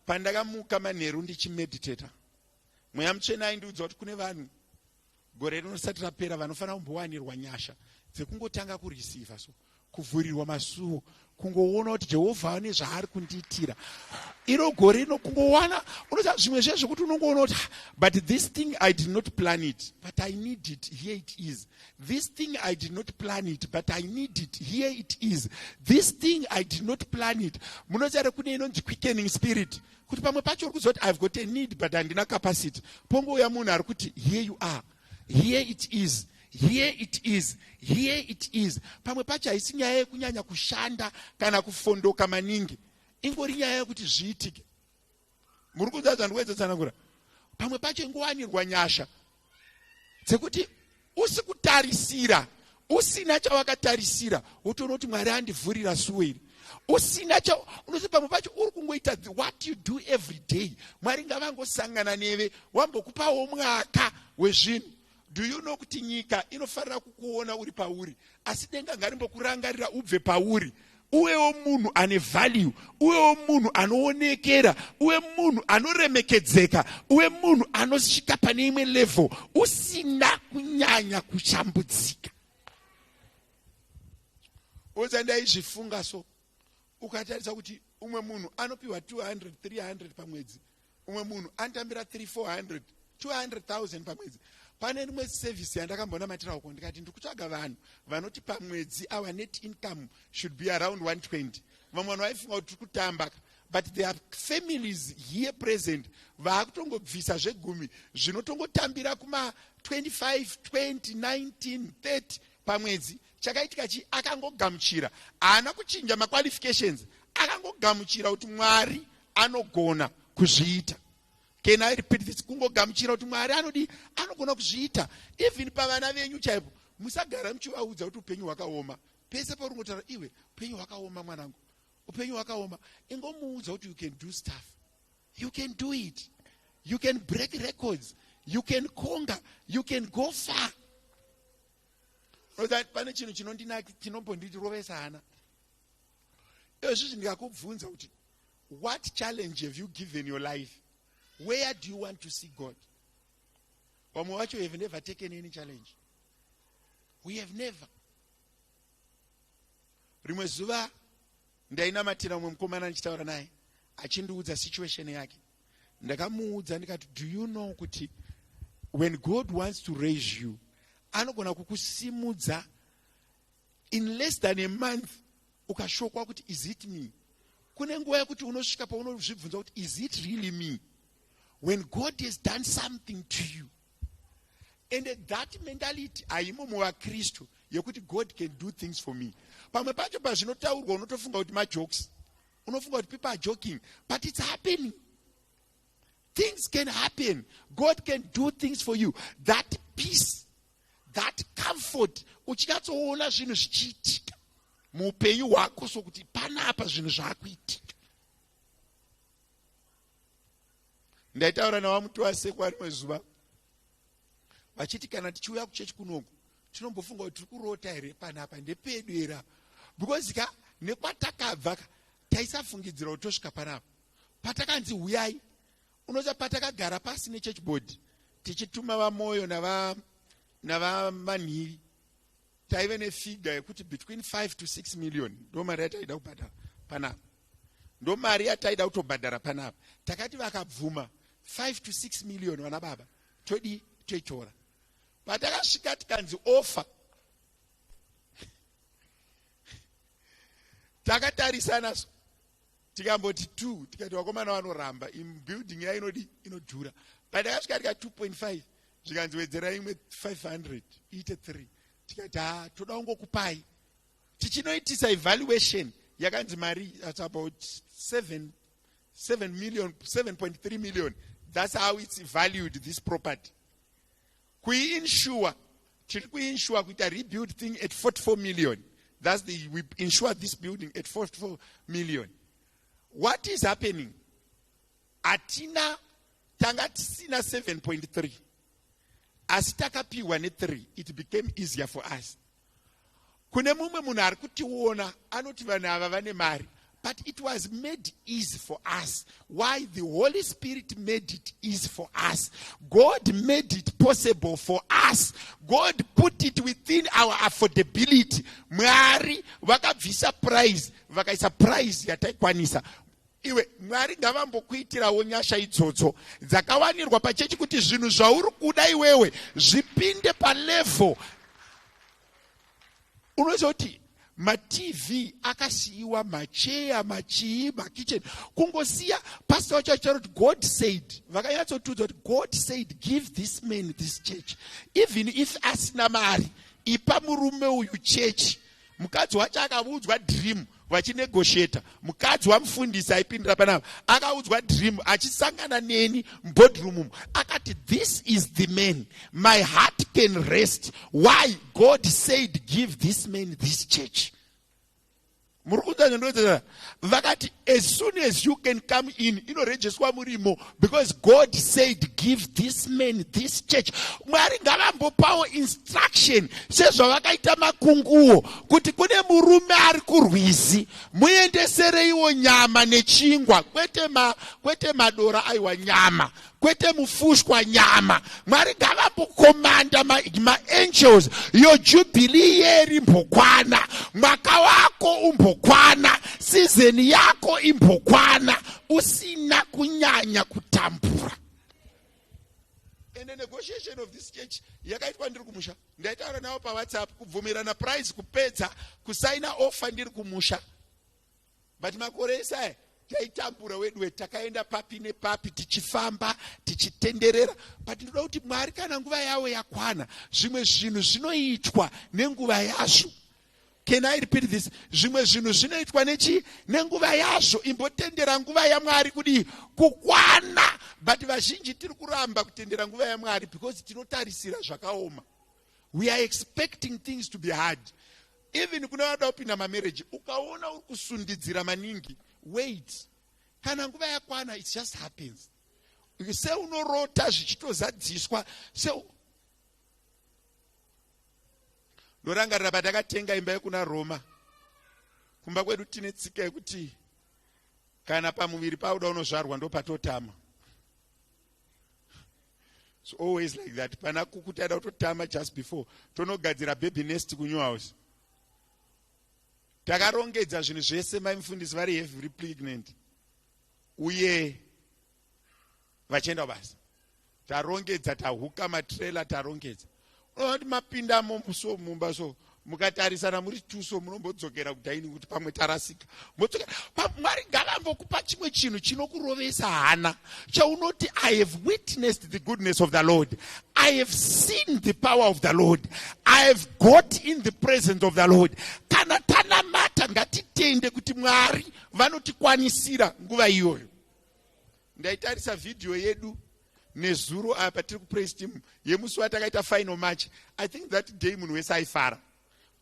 Pandakamuka manheru ndichimeditata, Mweya Mutsvene aindiudza kuti kune vanhu gore rino risati rapera vanofanira kumbowanirwa nyasha dzekungotanga kureceiva, so kuvhurirwa masuo. Kungoona kuti Jehovha ane zvaari kundiitira iro gore rino, kungowana, unoziva zvimwe zve zvekuti unongoona kuti, ah, but this thing I did not plan it, but I need it, here it is. This thing I did not plan it, but I need it, here it is. This thing I did not plan it. Munoziva kune inonzi quickening spirit, kuti pamwe pacho uri kuziva kuti I've got a need, but handina capacity. Pongouya munhu ari kuti, "Here you are, here it is, here it is, here it is." Pamwe pacho haisi nyaya yekunyanya kushanda kana kufondoka maningi, ingori nyaya yekuti zviitike. Muri kunzwa zvandikuedza tsanangura? Pamwe pacho ingowanirwa nyasha dzekuti usi kutarisira, usina chawakatarisira, wotoona kuti Mwari andivhurira suo iri usina cha unozi. Pamwe pacho uri kungoita what you do every day. Mwari ngavangosangana neve, wambokupawo mwaka wezvinhu. Do you know kuti nyika inofanira kukuona uri pauri, asi denga ngarimbokurangarira ubve pauri, uwewo munhu ane value, uwewo munhu anoonekera, uwe munhu anoremekedzeka, uwe munhu anosvika pane imwe level usina kunyanya kushambudzika? Oza ndaizvifunga so, ukatarisa kuti umwe munhu anopiwa 200 300 pamwedzi, umwe munhu anotambira 3 400 200,000 pamwedzi. Pane rimwe service yandakambonamatira uko, ndikati ndiri kutsvaga vanhu vanoti pamwedzi our net income should be around 120. Vamwe vanhu vaifunga kuti tiri kutamba, but there are families here present vaakutongobvisa zvegumi zvinotongotambira kuma 25 20 19 30 pamwedzi. Chakaitika chi akangogamuchira, haana kuchinja maqualifications, akangogamuchira kuti Mwari anogona kuzviita. Can I repeat this? Kungogamuchira kuti Mwari anodi, anogona kuzviita. Even pavana venyu chaipo, musagara muchivaudza kuti upenyu hwakaoma. Pese pauri ngotaura, "Iwe, upenyu hwakaoma, mwanangu, upenyu hwakaoma," ingomuudza kuti you can do stuff, you can do it, you can break records, you can conquer, you can go far. Pane chinhu chinombondirovesa hana izvizvi. Ndikakubvunza kuti, "What challenge have you given your life? Where do you want to see God?" Vamwe vacho have never taken any challenge. We have never. Rimwe zuva ndainamatira mumwe mukomana, ndichitaura naye achindiudza situation yake. Ndakamuudza ndikati, "Do you know kuti when God wants to raise you, anogona kukusimudza in less than a month, ukashokwa kuti, 'Is it me?'" Kune nguva yekuti unosvika paunozvibvunza kuti, "Is it really me?" When God has done something to you, and that mentality haimo muvakristu yekuti God can do things for me. Pamwe pacho pazvinotaurwa unotofunga kuti majokes, unofunga kuti people are joking, but it's happening. Things can happen. God can do things for you. That peace, that comfort, uchinyatsoona zvinhu zvichiitika muupenyu hwako, sokuti panapa zvinhu zvaakuitika. Ndaitaura navaMutuwasekwa rimwe zuva vachiti, kana tichiuya kuchechi kunoku, tinombofunga kuti tiri kurota here, panapa ndepedu here? Because ka nekwatakabva ka, taisafungidzira kuti tosvika panapa. Patakanzi huyai, unoziva, patakagara pasi nechurch board tichituma vaMoyo navaManhivi, taive nefigure yekuti between 5 to 6 million ndo mari yataida kubhadhara panapa, ndo mari yataida kutobhadhara panapa. Takati vakabvuma 5 to 6 million, vana baba, todi toitora. Patakasvika tikanzi offer, takatarisana so, tikamboti 2, tikati vakomana vanoramba, building yainodi inodhura. Patakasvika tika 2.5, zvikanzi wedzera imwe 500 iite 3. Tikati, ha, toda kungokupai. Tichinoitisa evaluation, yakanzi mari at about 7 7 million, 7.3 million. That's how it's valued, this property. Kuiinsure, tiri kuinsure kuita rebuild thing at 44 million. That's the we insure this building at 44 million. What is happening? Hatina, tanga tisina 7.3, asi takapiwa ne3. It became easier for us. Kune mumwe munhu ari kutiona anoti vanhu ava vane mari. But it was made easy for us. Why? The Holy Spirit made it easy for us. God made it possible for us. God put it within our affordability. Mwari vakabvisa price, vakaisa price yataikwanisa. Iwe Mwari ngavambokuitirawo nyasha idzodzo dzakawanirwa pachechi kuti zvinhu zvauri kuda iwewe zvipinde palevel. Unoziva kuti matv akasiyiwa, macheya, machii, makitchen kungosiya. Pastor wacho achitaura kuti God said, vakanyatsotiudza kuti God said, "Give this man this church even if asina mari. Ipa murume uyu chechi." Mukadzi wacho akaudzwa dream vachinegotiata. Mukadzi wamufundisi aipindira panapa akaudzwa dream achisangana neni muboardroom umu, akati, "This is the man my heart can rest." Why? God said, "Give this man this church." Muri kunzanyandoa? Vakati, "As soon as you can come in, inorejeswa murimo because God said, 'Give this man this church.'" Mwari ngavambopawo instruction sezvavakaita makunguo kuti kune murume ari kurwizi, muendesereiwo nyama nechingwa, kwete madora, aiwa, nyama, kwete mufushwa, nyama. Mwari ngavambokomanda maangels ma yo jubilee year imbokwana, mwaka wako umbokwana, season yako imbokwana usina kunyanya kutambura. And the negotiation of this church yakaitwa ndiri kumusha. Ndaitaura navo paWhatsApp, kubvumirana price, kupedza kusaina offer ndiri kumusha. But makore ese aya taitambura weduwe, takaenda papi nepapi, tichifamba tichitenderera. But ndinoda kuti Mwari, kana nguva yavo yakwana, zvimwe zvinhu zvinoitwa nenguva yazvo. Can I repeat this? Zvimwe zvinhu zvinoitwa nechi nenguva yazvo. Imbotendera nguva yaMwari kudii? Kukwana. But vazhinji tiri kuramba kutendera nguva yaMwari because tinotarisira zvakaoma. We are expecting things to be hard. Even kuna vada kupinda mamarriage, ukaona uri kusundidzira maningi, wait. Kana nguva yakwana, it just happens. Seunorota zvichitozadziswa. Se ndorangarira patakatenga imba yekuna Roma kumba kwedu, tine tsika yekuti kana pamuviri pauda unozvarwa, ndopatotama. It's always like that. Pana kuku taida kutotama just before tonogadzira baby nest kunew house. Takarongedza zvinhu zvese, mai mufundisi vari heavily pregnant uye vachienda kubasa. Tarongedza, tahuka matrailer, tarongedza. Unoona kuti mapindamo so mumba so, mukatarisana muri tuso, munombodzokera kudining kuti pamwe tarasika, modzokera. Mwari ngavambokupa chimwe chinhu chinokurovesa hana, chaunoti, "I have witnessed the goodness of the Lord. I have seen the power of the Lord. I have got in the presence of the Lord." Kana tanamata, ngatitende kuti Mwari vanotikwanisira nguva iyoyo. Ndaitarisa vhidhiyo yedu nezuro apa tiri kupraise team yemusi watakaita final match. I think that day munhu wese aifara.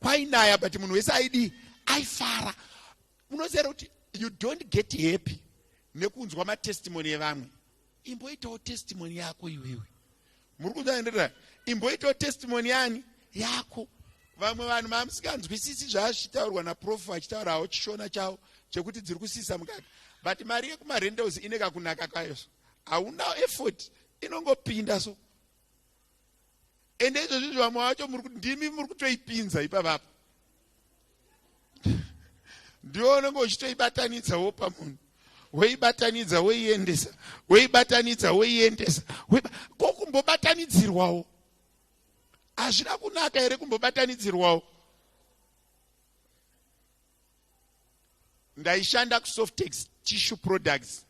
Kwainaya, but munhu wese aidii? Aifara. Munoziva kuti you don't get happy nekunzwa matestimony evamwe. Imboitawo testimony yako iwewe. Muri kunzwa? Imboitawo testimony yani yako. Vamwe vanhu mamusinganzwisisi zvaazvichitaurwa naprof, achitaurawo chishona chavo chekuti dziri kusisa mukaka, but mari yekumarentals ine kakunaka kayo. So hauna effort, inongopinda. So ende izvozvi vamwe vacho ndimi muri kutoipinza ipapapa. Ndiwo unenge uchitoibatanidza, wopa munhu, woibatanidza, woiendesa, woibatanidza, woiendesa. Ko kumbobatanidzirwawo hazvina kunaka here? Kumbobatanidzirwawo. Ndaishanda kuSoftex Tissue Products,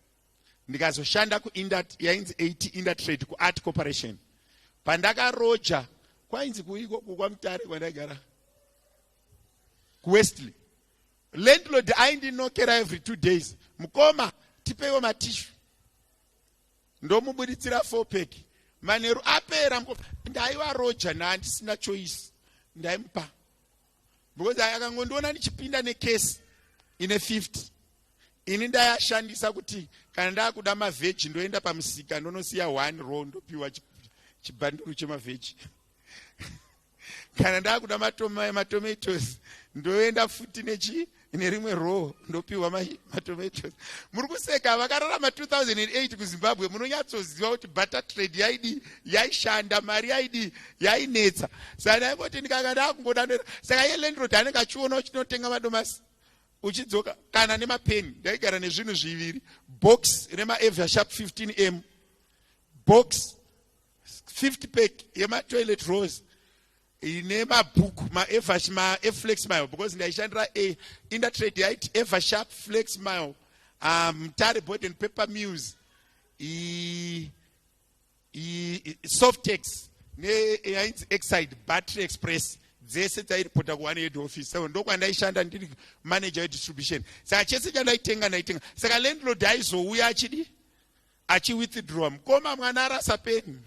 ndikazoshanda yainzi AT Intertrade, kuArt Corporation. Pandakaroja, kwainzi kuikoko kwaMutare kwandaigara, kuWestley, landlord aindinokera every 2 days, "Mukoma, tipeiwo matissue." Ndomubuditsira four pack. "Manheru apera." Ndaivaroja naandisina choice, ndaimupa because akangondiona ndichipinda nekesi ine 50. Ini ndayashandisa kuti kana ndaakuda mavheji, ndoenda pamusika, ndonosiya one roll, ndopiwa chibhanduru chemavheji. Kana ndaakuda matomatoes, ndoenda futi nechi nerimwe row ndopiwa matomatoes. Muri kuseka vakararama 2008 kuZimbabwe munonyatsoziva kuti butter trade yaidi yaishanda, mari yaidi yainetsa. Saka ndaingoti ndikanga ndakungoda ndoita. Saka iye landlord anenge achiona uchinotenga madomasi uchidzoka kana nemapeni. Ndaigara nezvinhu zviviri, box remaEver Sharp 15M, box 50 pack yematoilet rolls ine mabhuku maeflex mile because ndaishandira a intertrade yaiti ever sharp flex mile um, tare board and paper mills softex neyainzi exide battery express dzese dzairipota kuone head office. So ndokwandaishanda ndiri manager wedistribution. Saka chese chandaitenga ndaitenga. Saka landlord aizouya achidi achiwithdraw, mukoma mwana arasa peni,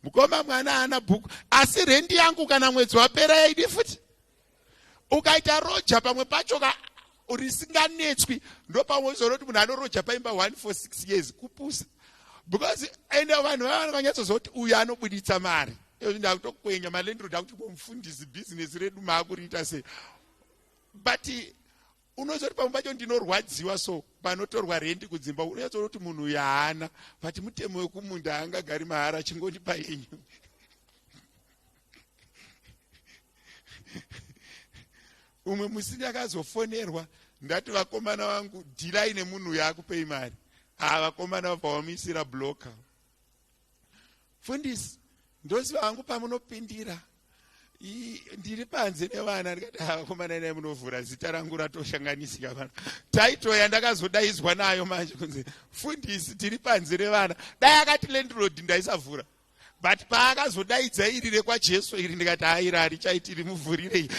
mukoma mwana haana bhuku, asi rendi yangu kana mwedzi wapera yaidi futi. Ukaita roja pamwe pacho ka risinganetswi, ndopamwe uzoona kuti munhu anoroja paimba 1 for 6 years kupusa, because ende vanhu vava vanonyatsoziva kuti uyu anobuditsa mari. Ndakutokwenya malandlord akuti mufundisi bhizinesi redu maakuriita sei. But unozoti pamwe pacho ndinorwadziwa so panotorwa rendi kudzimba, unonyatsoona kuti munhu uyu haana, but mutemo wekumunda haangagari mahara, chingondipa yenyu. Umwe musi ndakazofonerwa, ndati vakomana vangu dhilai nemunhu uyu akupei mari. Ha, vakomana vabva vamuisira blocker. Fundisi, ndoziva hangu pamunopindira, ndiri panze nevana. Ndikati vakomana nai munovhura zita rangu ratoshanganisika pano. Taito yandakazodaidzwa nayo manje kunzi fundisi tiri panze nevana. Dai akati landlord ndaisavhura, but paakazodaidza iri rekwaJesu iri ndikati hairi harichaiti, rimuvhurirei.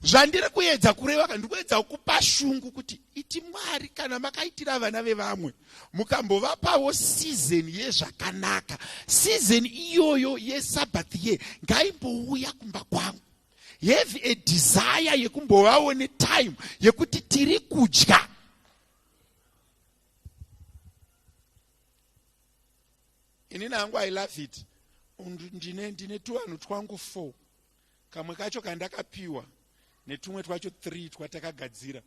Zvandiri kuedza kureva, ndiri kuedza kupa shungu kuti iti Mwari kana makaitira vana vevamwe mukambovapawo season yezvakanaka, season iyoyo yesabbath ye ngaimbouya kumba kwangu. Have a desire yekumbovawo netime yekuti tiri kudya. Inini hangu I love it. Ndine tuvanhu twangu 4, kamwe kacho kandakapiwa netumwe twacho 3 twatakagadzira.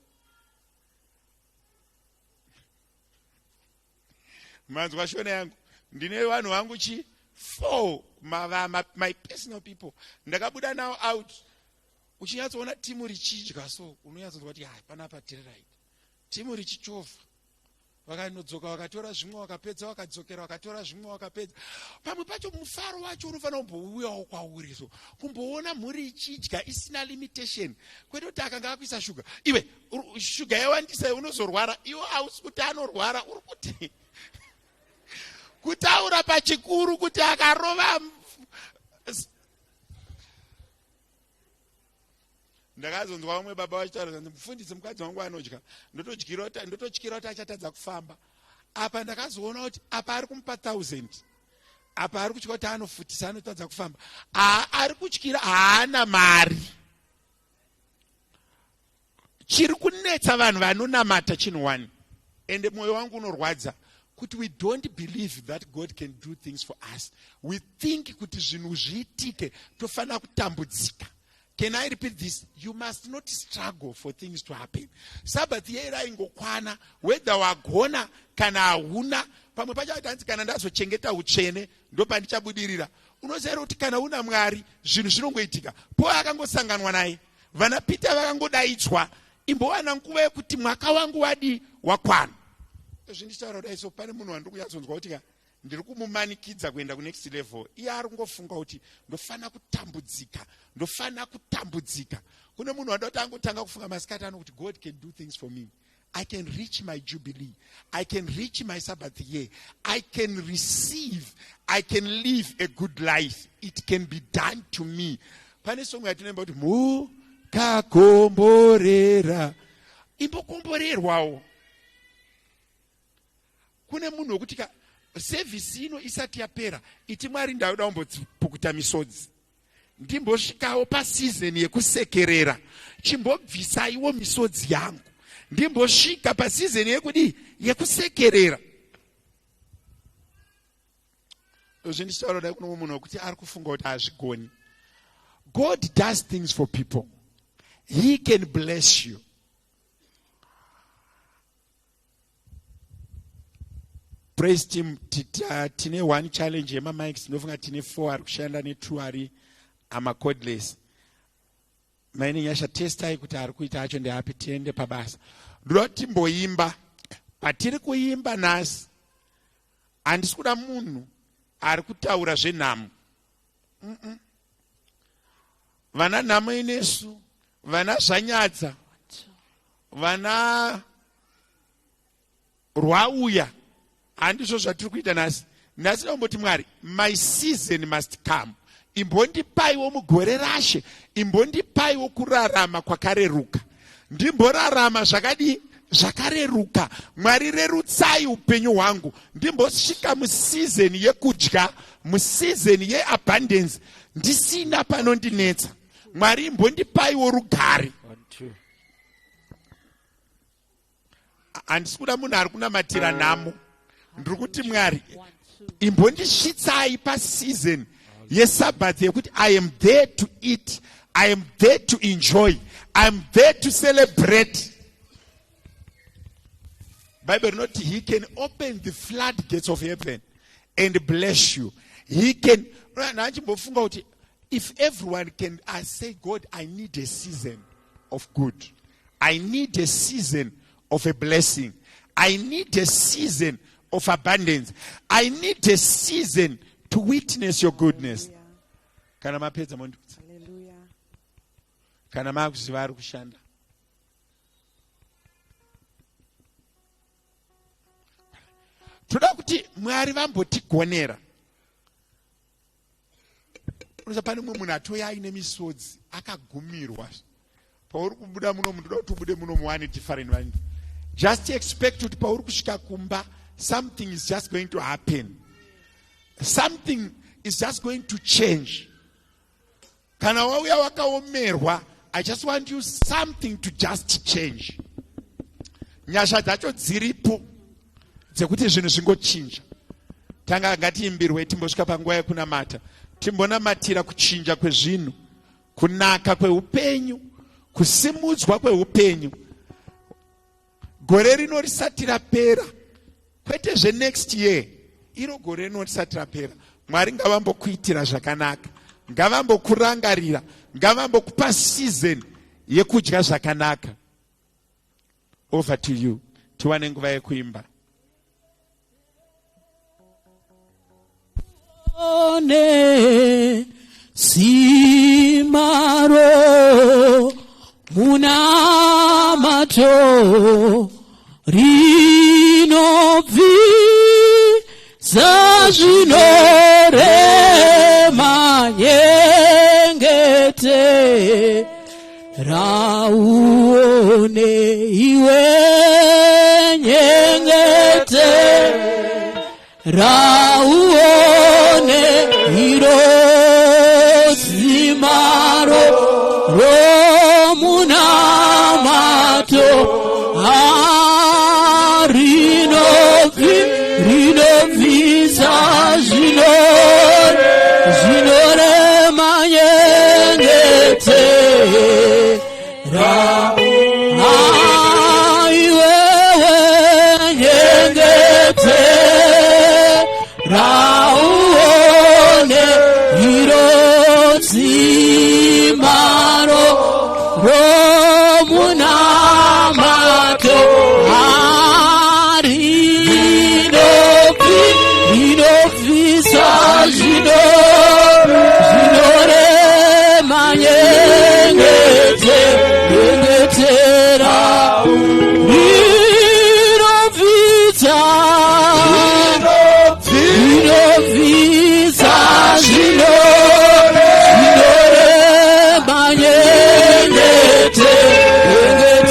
Manzwa shona yangu? Ndine vanhu vangu chi 4, my personal people ndakabuda nawo out. Uchinyatsoona timu richidya so unonyatsonzwa kuti hai, panapa tiri right. Timu richichovha, vakanodzoka vakatora zvimwe, vakapedza, vakadzokera vakatora zvimwe, vakapedza. Pamwe pacho mufaro wacho unofanira kumbouyawo kwauri so kumboona mhuri ichidya isina limitation, kwete kuti akanga akuisa shuga, iwe shuga yawandisa unozorwara. Iwe hausi kuti anorwara, uri kuti kutaura pachikuru kuti akarova. Ndakazonzwa vamwe baba vachitaura zvanzi, mufundisi, mukadzi wangu anodya, ndototyira kuti achatadza kufamba. Apa ndakazoona kuti apa ari kumupa 1000, apa ari kutya kuti anofutisa, anotadza kufamba. Ari kutyira haana mari. Chiri kunetsa vanhu vanonamata chinhu one, ende mwoyo wangu unorwadza kuti we don't believe that God can do things for us. We think kuti zvinhu zviitike tofanira kutambudzika. Can I repeat this? You must not struggle for things to happen. Sabbath yeiraingokwana whether wagona kana hauna. Pamwe pacho hanzi kana ndazochengeta utsvene ndopandichabudirira. Unoziva kuti kana una Mwari zvinhu zvinongoitika. Po akangosanganwa naye, vana Peter vakangodaidzwa, imbowana nguva yekuti mwaka wangu wadi wakwana. Zvindichitaura kudai so pane munhu wandiri kunyatsonzwa kuti ka ndiri kumumanikidza kuenda kunext level. Iye ari kungofunga kuti ndofanira kutambudzika, ndofanira kutambudzika. Kune munhu wanda kuti angotanga kufunga masikati ano kuti God can do things for me, I can reach my jubilee, I can reach my Sabbath year, I can receive, I can live a good life, it can be done to me. Pane song yatinoimba kuti mukakomborera, imbokomborerwawo. Kune munhu wekuti ka sevhisi ino isati yapera, iti Mwari ndauda kumbopukuta misodzi, ndimbosvikawo pasizeni yekusekerera, chimbobvisaiwo misodzi yangu ndimbosvika pasizeni yekudii, yekusekerera. Izvi ndichitaura dai kuno munhu wekuti ari kufunga kuti hazvigoni. God does things for people. He can bless you. Praise team, tine one challenge yemamics. Tinofunga tine four ari kushanda netwo ari amacordless. Maine Nyasha, testai kuti ari kuita acho ndeapi, tiende pabasa. Ndoda kuti timboimba. Patiri kuimba nhasi, handisi kuda munhu ari kutaura zvenhamo. Vana nhamo inesu, vana zvanyadza, vana rwauya, handizvo zvatiri kuita nhasi. Nhasi ndamboti, Mwari, my season must come. Imbondipaiwo mugore rashe, imbondipaiwo kurarama kwakareruka, ndimborarama zvakadii, zvakareruka. Mwari, rerutsai upenyu hwangu, ndimbosvika museason yekudya, museason yeabundance, ndisina panondinetsa. Mwari, imbondipaiwo rugare. Handisi kuda munhu ari kunamatira nhamo. Ndiri kuti, Mwari, imbondisvitsai paseason yeSabbath yekuti I am there to eat, I am there to enjoy, I am there to celebrate. Bible rinoti he can open the flood gates of heaven and bless you. He can. Nachimbofunga kuti if everyone can, I say, God, I need a season of good, I need a season of a blessing, I need a season of abundance, I need a season to witness your goodness. Kana mapedza mondiudza. Kana maakuziva ari kushanda. Toda kuti Mwari vambotigonera. Unoza pane mumwe munhu atouya aine misodzi, akagumirwa. Pauri kubuda muno, munhu kuti ubude muno muwane different vanhu, just expect kuti pauri kusvika kumba, something is just going to happen, something is just going to change. Kana wauya wakaomerwa, I just want you something to just change. Nyasha dzacho dziripo dzekuti zvinhu zvingochinja. Tanga ngatiimbirwe, timbosvika panguva yekunamata, timbonamatira kuchinja kwezvinhu, kunaka kweupenyu, kusimudzwa kweupenyu gore rino risati rapera, kwete zvenext year, iro gore rino risati rapera. Mwari ngavambokuitira zvakanaka, ngavambokurangarira, ngavambokupa season yekudya zvakanaka. Over to you, tiwane nguva yekuimba. One simaro munamato rinobvisa zvinorema, nyengete rauone iwe, nyengete rauone iro simaro romunamato rinobvisa zvino zvinorema, nyengete iwewe, nyengete rauone iro simaro romunamato rinobvisa zvino zvinorema, nyengete, nyengetera rinobvisa, rinobvisa zvino zvinorema, nyengete, nyengetera.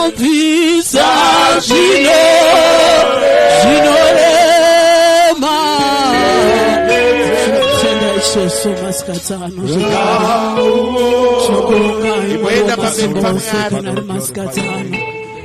Munobvisa zvino zvinorema. Tinotenda Jesu masikati ano zvekare. Tinokuongai Imboenda pamberi masimba ose paMwari. kana ari masikati ano.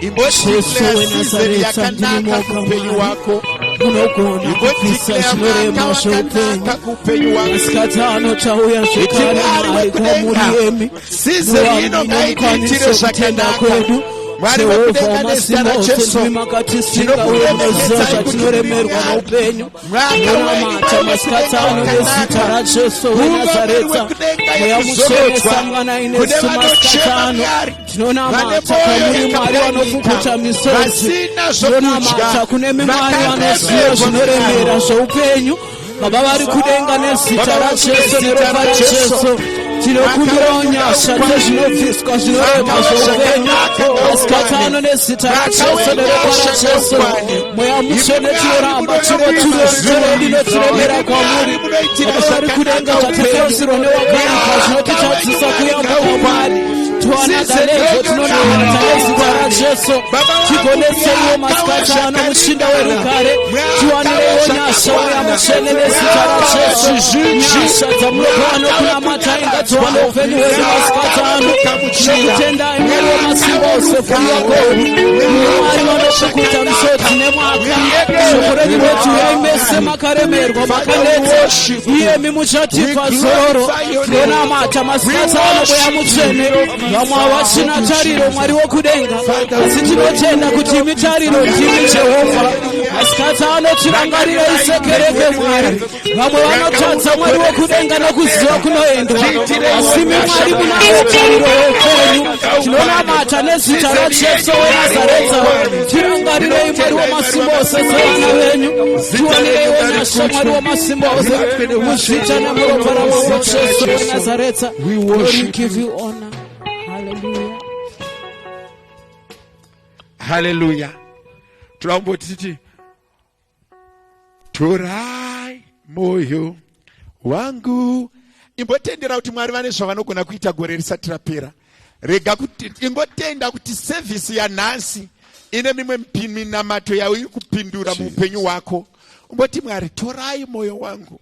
Jesu Imbodeclare season weNazaretha ndimi yakanaka moga kuupenyu Mwari. hwako. Munogona kubvisa Imbodeclare zvinorema mwaka zveupenyu. wakanaka kuupenyu hwako. Masikati ano tauya Iti zvekare Mwari Mwari kwamuri wekudenga, emi. season ino ngaitiitire kutenda zvakanaka. kwedu. Mwari Jehovha wekudenga nezita wamasimba ose raJesu, ndimi makatisika uye munoziva tinokuremekedzai kuti muri zvatinoremerwa Mwari. noupenyu. Mwaka wenyu Tinonamata Mwari masikati wekudenga ano nezita wakanaka. raJesu Nguva Mwari weNazaretha. wekudenga Mweya mutsvene yekuzorodzwa. sangana Kune inesu masikati vanochema ano. Mwari, vane Tinonamata mwoyo kwamuri Mwari yakapwanyika, vanopukuta misodzi. vasina zvokudya, Tinonamata kune Mwari vanoziva vakaremerwa zvinoremera Mwari. zveupenyu. Baba vari kudenga nezita Baba vari raJesu nezita neropa raJesu. raJesu. Tinokumbirawo nyasha dzezvinobviswa zvinorema zveupenyu. Masikati ano nezita raJesu neropa raJesu. Mweya mutsvene tinoramba tinotura rinotiremera kwamuri. Baba vari kudenga zvatakaisirwa newakaipa zvinotitadzisa kuyambuka Mwari. Tiwanaganezo tinonamata nezita raJesu. Tigoneseiwo masikati ano muchinda werugare. Tiwanireiwo nyasha Mweya mutsvene nezita raJesu. Nyasha dzamunopa vanokunamata ingadziwane upenyu hwedu masikati ano. Tinokutendai Mwari wamasimba ose kuuya kwenyu. Mwari vanopukuta misodzi nemwaka. Shoko renyu rinoti uyai mese makaremerwa makaneta. Iyemi muchatipa zororo. Tinonamata masikati ano Mweya mutsvene. Vamwe havachina tariro Mwari wokudenga. Asi tinotenda kuti imi tariro ndimi Jehovha. Masikati ano tirangarirei sekereke Mwari. Vamwe vanotadza Mwari wokudenga nokuziva kunoendwa. Asi imi Mwari munayo tariro youpenyu. Tinonamata nezita raJesu weNazaretha. Tirangarirei Mwari wamasimba ose sevana venyu. Tiwanireiwo nyasha Mwari wamasimba ose. Muzita nemuropa ramambo Jesu weNazaretha. We Lord, we worship give you honor. Hallelujah. Haleluya. Toda kumboti titi torai moyo wangu. Imbotendera kuti Mwari vane zvavanogona kuita gore risati rapera. Rega kuti ingotenda kuti sevhisi yanhasi ine mimwe minamato yauri kupindura muupenyu hwako. Umboti Mwari torai moyo wangu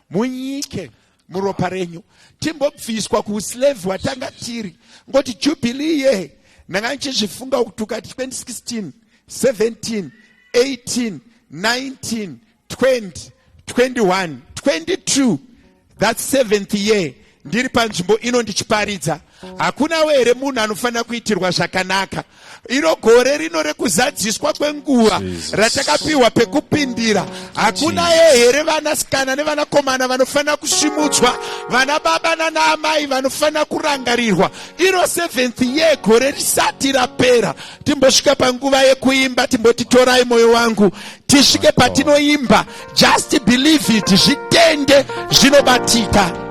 munyike muropa renyu timbobviswa kuuslave hwatanga tiri ngoti jubilee ye ndanga ndichizvifunga kuti ukati 2016 17 18 19 20 21 22 that's seventh year ndiri panzvimbo ino ndichiparidza hakunawo here munhu anofanira kuitirwa zvakanaka iro gore rino rekuzadziswa kwenguva ratakapiwa pekupindira hakunaye here vanasikana nevanakomana vanofanira kusimudzwa vana baba nana amai vanofanira kurangarirwa iro seventh year gore risati rapera timbosvika panguva yekuimba timboti torai moyo wangu tisvike patinoimba just believe it zvitende zvinobatika.